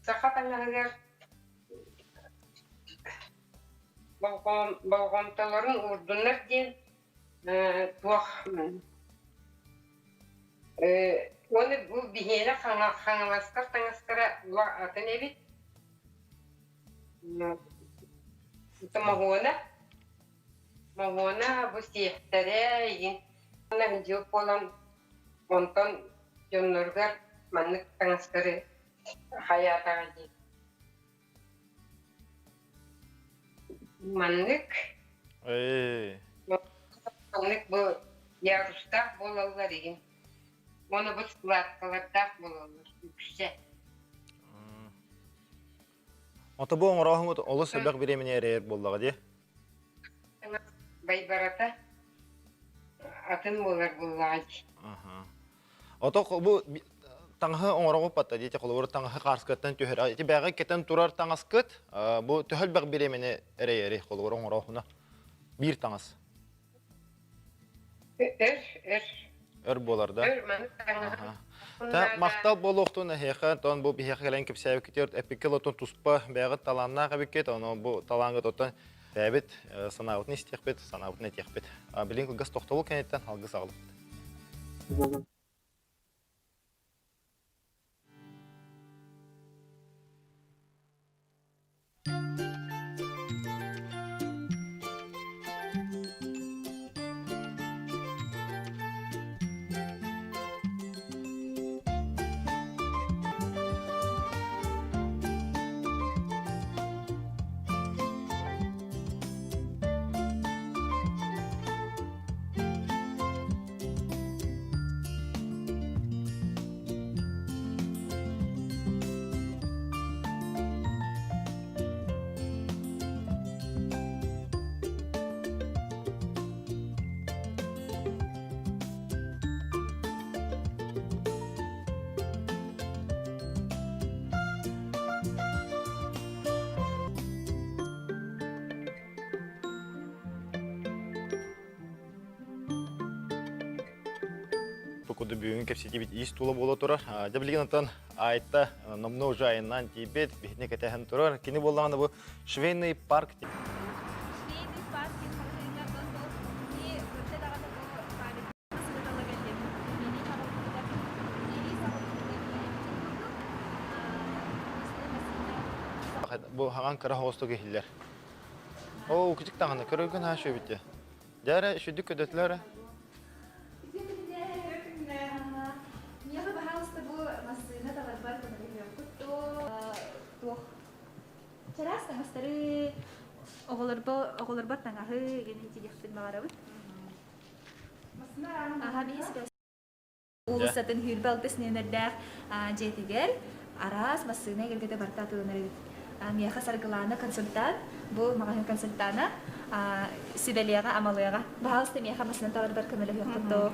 саха таҥаһыгар болҕомтолорун уурдуннар диэн туох Уонна бу биһиэнэ хаҥаластар таҥастара атын эбит. Моһуона Моһуона бу сиэхтэрэ игин дьыл буолан онтон дьонноругар маннык таҥастары хайаатаҕа дии. Маннык Маннык бу ярустаах буолаллар игин. Уонна бу складкалардаах буолаллар үксэ. Ото бу оҥорооһуҥут олус элбэх бириэмэни эрэйэр буоллаҕа дии. Байбарата атын буолар буоллаҕа дии. Ото бу таҥаһы оҥороҕуппатта диэти холобур таҥаһы хаарскаттан түһэр. Ити бэҕэ кэтэн турар таҥаскыт бу төһө элбэх бириэмэни эрэйэри холобур оҥороохуна биир таҥас. Өр, өр. Өр буолар да? Өр маны таҥаһы. Та махтал буолуохтун эһиэхэ, тон бу биһиэхэ кэлэн кэпсээбиккитигэр эппиккэ лотун туспа бэйэҕит талааннаах эбиккит, ону бу талааҥҥыт оттон бэйэбит санаабытын истиэхпит, санаабытын этиэхпит. Билин кылгас тохтобул кэнниттэн алгыс аҕалыппыт. Бу курдук бүгүн кэпсэтиибит ис тула буола турар. Дьэ билигин онтон Айта номнуо уже айаннаан тиийбит, биһини кэтэһэн турар. Кини буоллаҕына бу швейный парк Швейный парк диэн маҕаһыыҥҥа онтон ол кини көрдө даҕаны бу памятник сыгытала кэллим. Миэнии хаҕылбытыгар миэнии саҕылбытыгар тиийэбитин курдук Бу хаҕан кыра соҕустук иһиллэр. Оо, кичик даҕаны көрөргө наһаа үчүгэй эбит Дьэ эрэ, үчүгдүк көдөтүлэр эрэ. Миэхэ, пожалуйста, бу массыына таларбар көмөлөһүөххүт туох чараас таҥастары оҕолорбор таҥаһы гэнин тигиэхпин баҕарабыт. Аха биһис уулуссатын Хүрбэ алтыс нүөмэрдээх дьиэтигэр араас массыына эгэлгэтэ барыта атыыланар эбит. Миэхэ Саргылаана консультант, бу маҕаһыын консультана. сүбэлиэҕэ, амалыаҕа. Баһаалыста миэхэ массыына таларбар көмөлөһүөххүт дуо?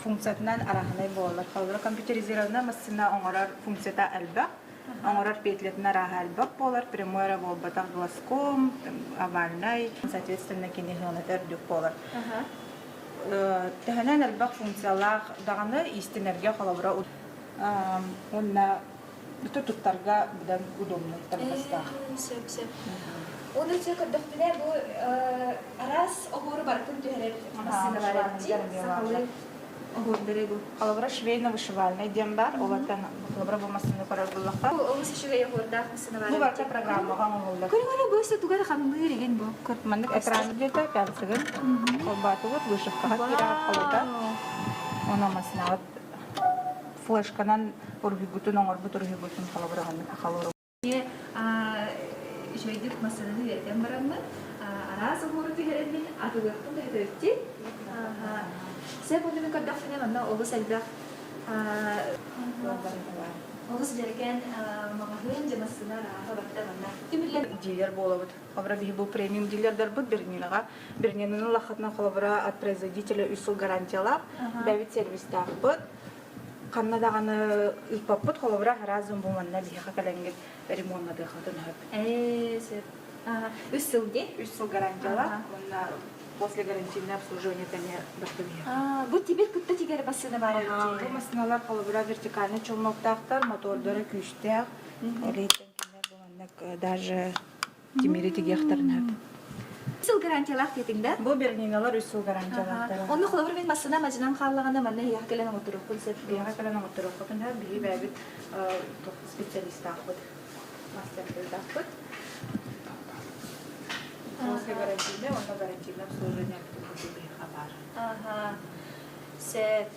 Функциятынан арааһынай буолар. Холобура, компьютеризированная массыына оҥорор функцията элбэх. Оҥорор петлятын арааһа элбэх буолар. Прямой эрэ буолбатах глазком, овальнай. Соответственно, кини сыаната үрдүк буолар. Төһөнөн элбэх функциялаах даҕаны иистэнэргэ холобура уонна туттарга быдан удобнай табыгастаах. Сөп, сөп. Оны өтө көрдөхпүнэ бу араас оһуору барытын түһэрэр массыына бар эбит сахалыы оһуордары бу. Холобура швейно-вышивальный диэн бар. Олортон холобура бу массыына көрөр буллахха. Бу олус үчүгэй оһуордаах массыына бар. Бу барыта программаҕа оҥоһуллар. Көрүҥ бу өссө тугар хамныыр игин бу. Маннык экран диэтэ пяльцыгын холбоотубут вышивкаҕа киирэҕит холута. Оны массыынаҕыт флешканан уруһуйгутун оҥорбут уруһуйгутун холобураҕын ахалыр. Үчүгэйдик массыынаны үөрэтэн бараммын, араас оһуору түһэрэммин атылыахпын да өтөбүттүү. Сөп онно мин көрдөхпүнэ манна олус элбэх олус дьэрэкээн маҕаһыын дьэ массыына арааһа барыта манна түмүллэн дилер буолабыт. Холобура биһи бу премиум дилердарбыт Бернинаҕа. Бернинаны ыллаххытына холобура от производителя үс сыл гарантиялаах, бэйэбит сервистаахпыт. Ханна даҕаны ыыппаппыт, холобура, разум бу манна биһиэхэ кэлэҥҥит ремоннатыаххытын сөп. Ээ, сөп. Үс сыл дии? Үс сыл гарантиялаах уонна после гарантийное обслуживание эмиэ барда биһиэхэ. Бу тимир кытта тигэр массыына баар эбит. Бу массыыналар холобура вертикальный челноктаахтар, мотордара күүстээх. Ол иһиттэн кинилэр бу маннык даже тимири тигиэхтэрин сөп. Сыл гарантиялаах диэтиҥ да? Бу Берниналар үс сыл гарантиялаахтара. Онно холобур мин массыына мадьынан хааллаҕына манна эһиэхэ кэлэн оҥотторуохпун сөп. Биһиэхэ кэлэн оҥотторуоххутун сөп. Биһи бэйэбит специалистаахпыт, мастердардаахпыт. После гарантийное, онно гарантийное обслуживание биһиэхэ баар. Аха. Сөп.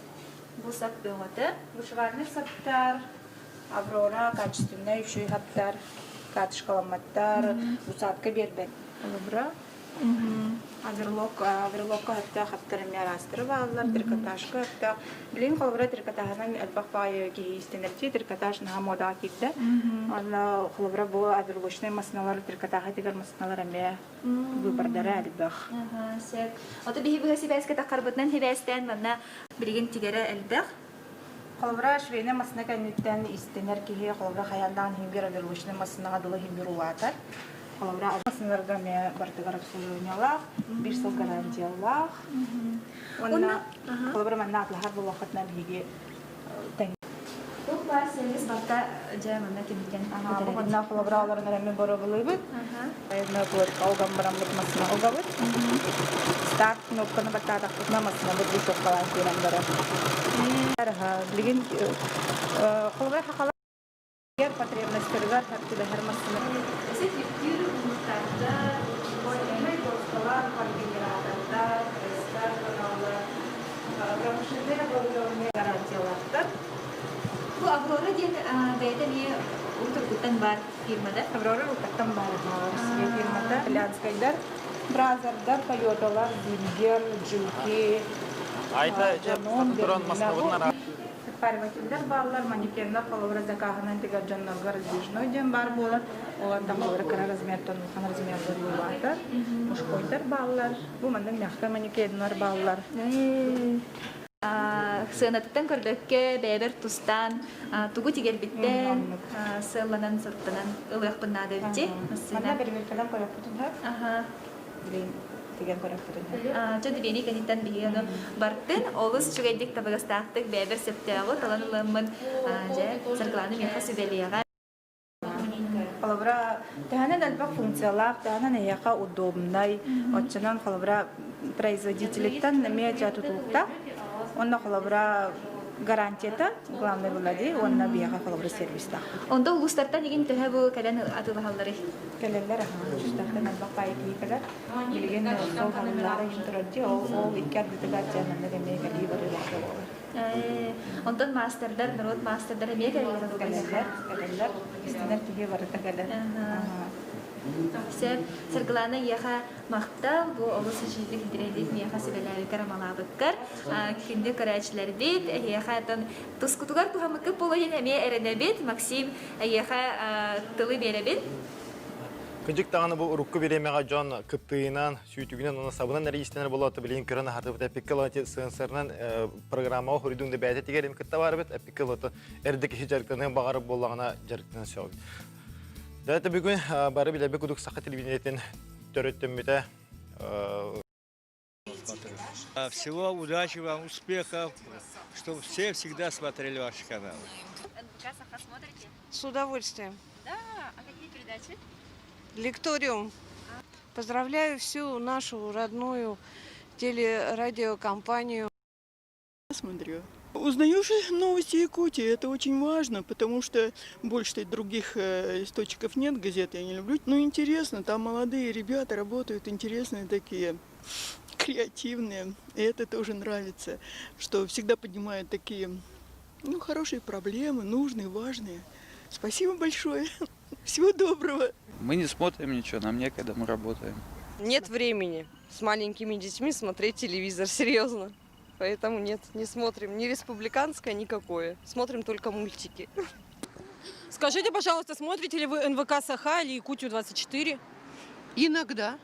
Бу сап бөҕөтө. Вышивальный саптар, Аврора качественнай үчүгэй хаптар, катышкаламматтар, усадка биэрбэт. Холобура, оверлок, оверлокка өттөөх хаптар эмиэ араастары бааллар, трикотажка өттөөх. Билигин холобура трикотажынан элбэх баайы киһи иистэнэрчи, трикотаж наһаа муодаҕа киирдэ. Онно холобура бу оверлочнай массыыналар, трикотажы тигэр массыыналар эмиэ выбордара элбэх. Сөп. Ото биһи быһа сибээскэ таххарбытынан сибээстээн манна билигин тигэрэ элбэх. Холобура, швейнай массыына кэнниттэн истэнэр киһи холобура хайаандаан иһин биир оверлочнай массыынаҕа дылы иһин биир улаатар. Холобура, массыыналарга эмиэ барытыгар обслуживаниелаах, биир сыл гарантиялаах. Уонна холобура манна атлаһар буолуоххутуна биһиги тэҥ. Туох баар сервис барыта дьэ манна түмүллэн Бу манна холобура олорон эрэммин боруобалыыбыт. Плотка уган бараммыт массыына угабыт. Старт кнопканы баттаатахпытына массыынабыт бушуоккалаан киирэн барар. Билигин холобура хахалар потребностарыгар түбэһэр массыына. Түптүүр улуустардар, доскалар, паргенератордар, пресстар каналлар, промышленное оборудование гарантиялаахтар. Бу Аврора диэн бэйэтэ эмиэ уруккуттан баар фирмада. Аврора уруккуттан баар Россия фирмата. Итальянскайдар, Бразердар, Тойоталар, Зингер, Джуки, Айта, туран Москвабытын Паривателлэр бааллар, манекеннар холобура закаһынан тигэр дьоннорго раздвижной диэн баар буолар. Олортон холобура кыра размертан улахан размердар улаатар. Мужскойдар бааллар. Бу маннык мягкай манекеннар бааллар. Сыанатыттан көрбөккө, бэйэбэр тустаан, тугу тигэрбиттэн сыалланан, соруктанан ылыахпын наада эбит. Манна бэрбиэркэлэн көрөхпүтүн сөп. Билигин тигэн көрөхпүтүн сөп. Дьэ, биэрии кэнниттэн биһиги ону бартын олус үчүгэйдик табыгастаахтык бэйэбэр сөптөөҕү талан ыламмын дьэ, Саргылаана миэхэ сүбэлиэҕэ. Холобура, төһөнөн элбэх функциялаах, төһөнөн эйиэхэ удобнай, оччонон холобура производителиттэн эмиэ дьэ тутулуктаах. Уонна холобура гарантията главный була дии, уонна биһиэхэ холобура сервистаах. Онто улуустартан игин төһө бу кэлэн атыылаһалларый? Кэлэллэр аха, улуустартан элбэх баайы киһи кэлэр. Билигин сол халыҥнаара иһин турар дии, ол ол икки ардытыгар дьэ маннык эмиэ кэлии барыы баар буолар. Онтон маастардар, норуот маастардара эмиэ кэлэллэр Кэлэллэр, кэлэллэр. Истинэр киһи барыта кэлэр. Сөп. Саргылаана эйиэхэ махтал. Бу олус үчүгэй интэриэһинэй миэхэ сүбэлээбиккэр, амалаабыккар. Күндү көрөөччүлэрбит, эһиэхэ оттон тускутугар туһаммыккыт буолуо диэн эмиэ эрэнэбит. Максим, эйиэхэ тылы биэрэбин. Кыдьык даҕаны бу урукку бириэмэҕэ дьон кыптыыйынан, сүүтүгүнэн уонна сабынан эрэ иистэнэр буолаата билигин көрөн аһардыбыт эпиккэ ылан сенсорынан программаҕа хоруйдуҥ да бэйэтэ тигэр эми кытта баар эбит эпиккэ ылата эрдэ киһи дьарыктаныан баҕарар буоллаҕына дьарыктаныан сөп. Дата бүгүн бары билэбит кудук саха телевидениетин төрөттөммүтэ Всего удачи вам, успехов, чтобы все всегда смотрели ваши каналы. НВК Саха смотрите? С удовольствием. Да, а какие передачи? Лекториум. Поздравляю всю нашу родную телерадиокомпанию. Смотрю. Узнаешь новости Якутии, это очень важно, потому что больше других э, источников нет, газет я не люблю. Но интересно, там молодые ребята работают, интересные такие, креативные. И это тоже нравится, что всегда поднимают такие ну, хорошие проблемы, нужные, важные. Спасибо большое. Всего доброго. Мы не смотрим ничего, нам некогда, мы работаем. Нет времени с маленькими детьми смотреть телевизор, серьезно. Поэтому нет, не смотрим ни республиканское, никакое. Смотрим только мультики. Скажите, пожалуйста, смотрите ли вы НВК «Саха» или «Якутию-24»? Иногда.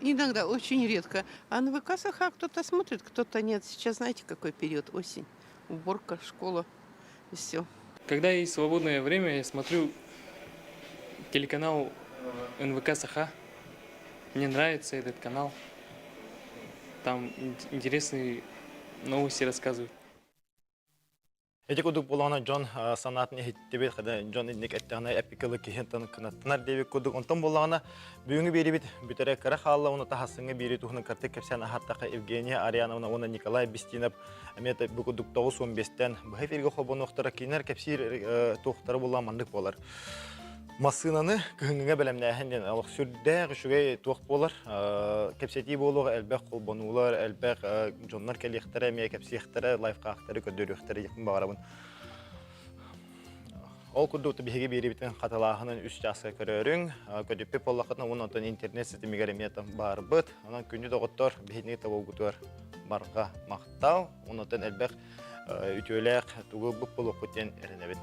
Иногда, очень редко. А НВК «Саха» кто-то смотрит, кто-то нет. Сейчас знаете, какой период? Осень. Уборка, школа и все. Когда есть свободное время, я смотрю телеканал НВК «Саха». Мне нравится этот канал. Там интересные новости рассказывают. Ити курдук буолаҕына дьон санаатын иһиттибит, хада дьон инник эттэҕинэ эпикалы киһинтэн кынаттанар диэбит курдук. Онтон буоллаҕына бүгүҥҥү биэрибит бүтэрэ кыра хаалла уонна таһассыҥҥа биэрии туһунан кыртык кэпсээн аһартаха Евгения Ариановна уонна Николай Бестинов эмиэ бу курдук 95-тэн быһа эфиргэ холбонуохтара кинилэр кэпсиир туохтара буолла маннык буолар. Массыынаны кыһыҥҥыга бэлэмнээһин диэн олох сүрдээх үчүгэй туох буолар. Кэпсэтии буолуоҕа элбэх холбонуулар, элбэх дьоннор кэлиэхтэрэ, эмиэ кэпсиэхтэрэ, лайфхактары көрдөрүөхтэрэ диэхпин баҕарабын. Ол курдук биһиги биэрибитин хатылааһынын үс чааска көрөөрүҥ. Көдүппүт буоллаххытына уонна онтон интернет ситимигэр эмиэ баарбыт. Онон күндү доҕоттор биһигини тобулгутугар барҕа махтал. Онтон элбэх үтүөлээх тугу ылбыт буолуохпут диэн эрэнэбит.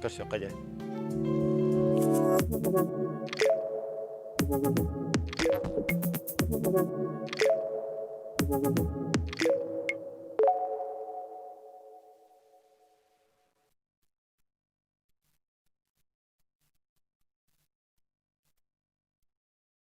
Көрсүөххэ диэн.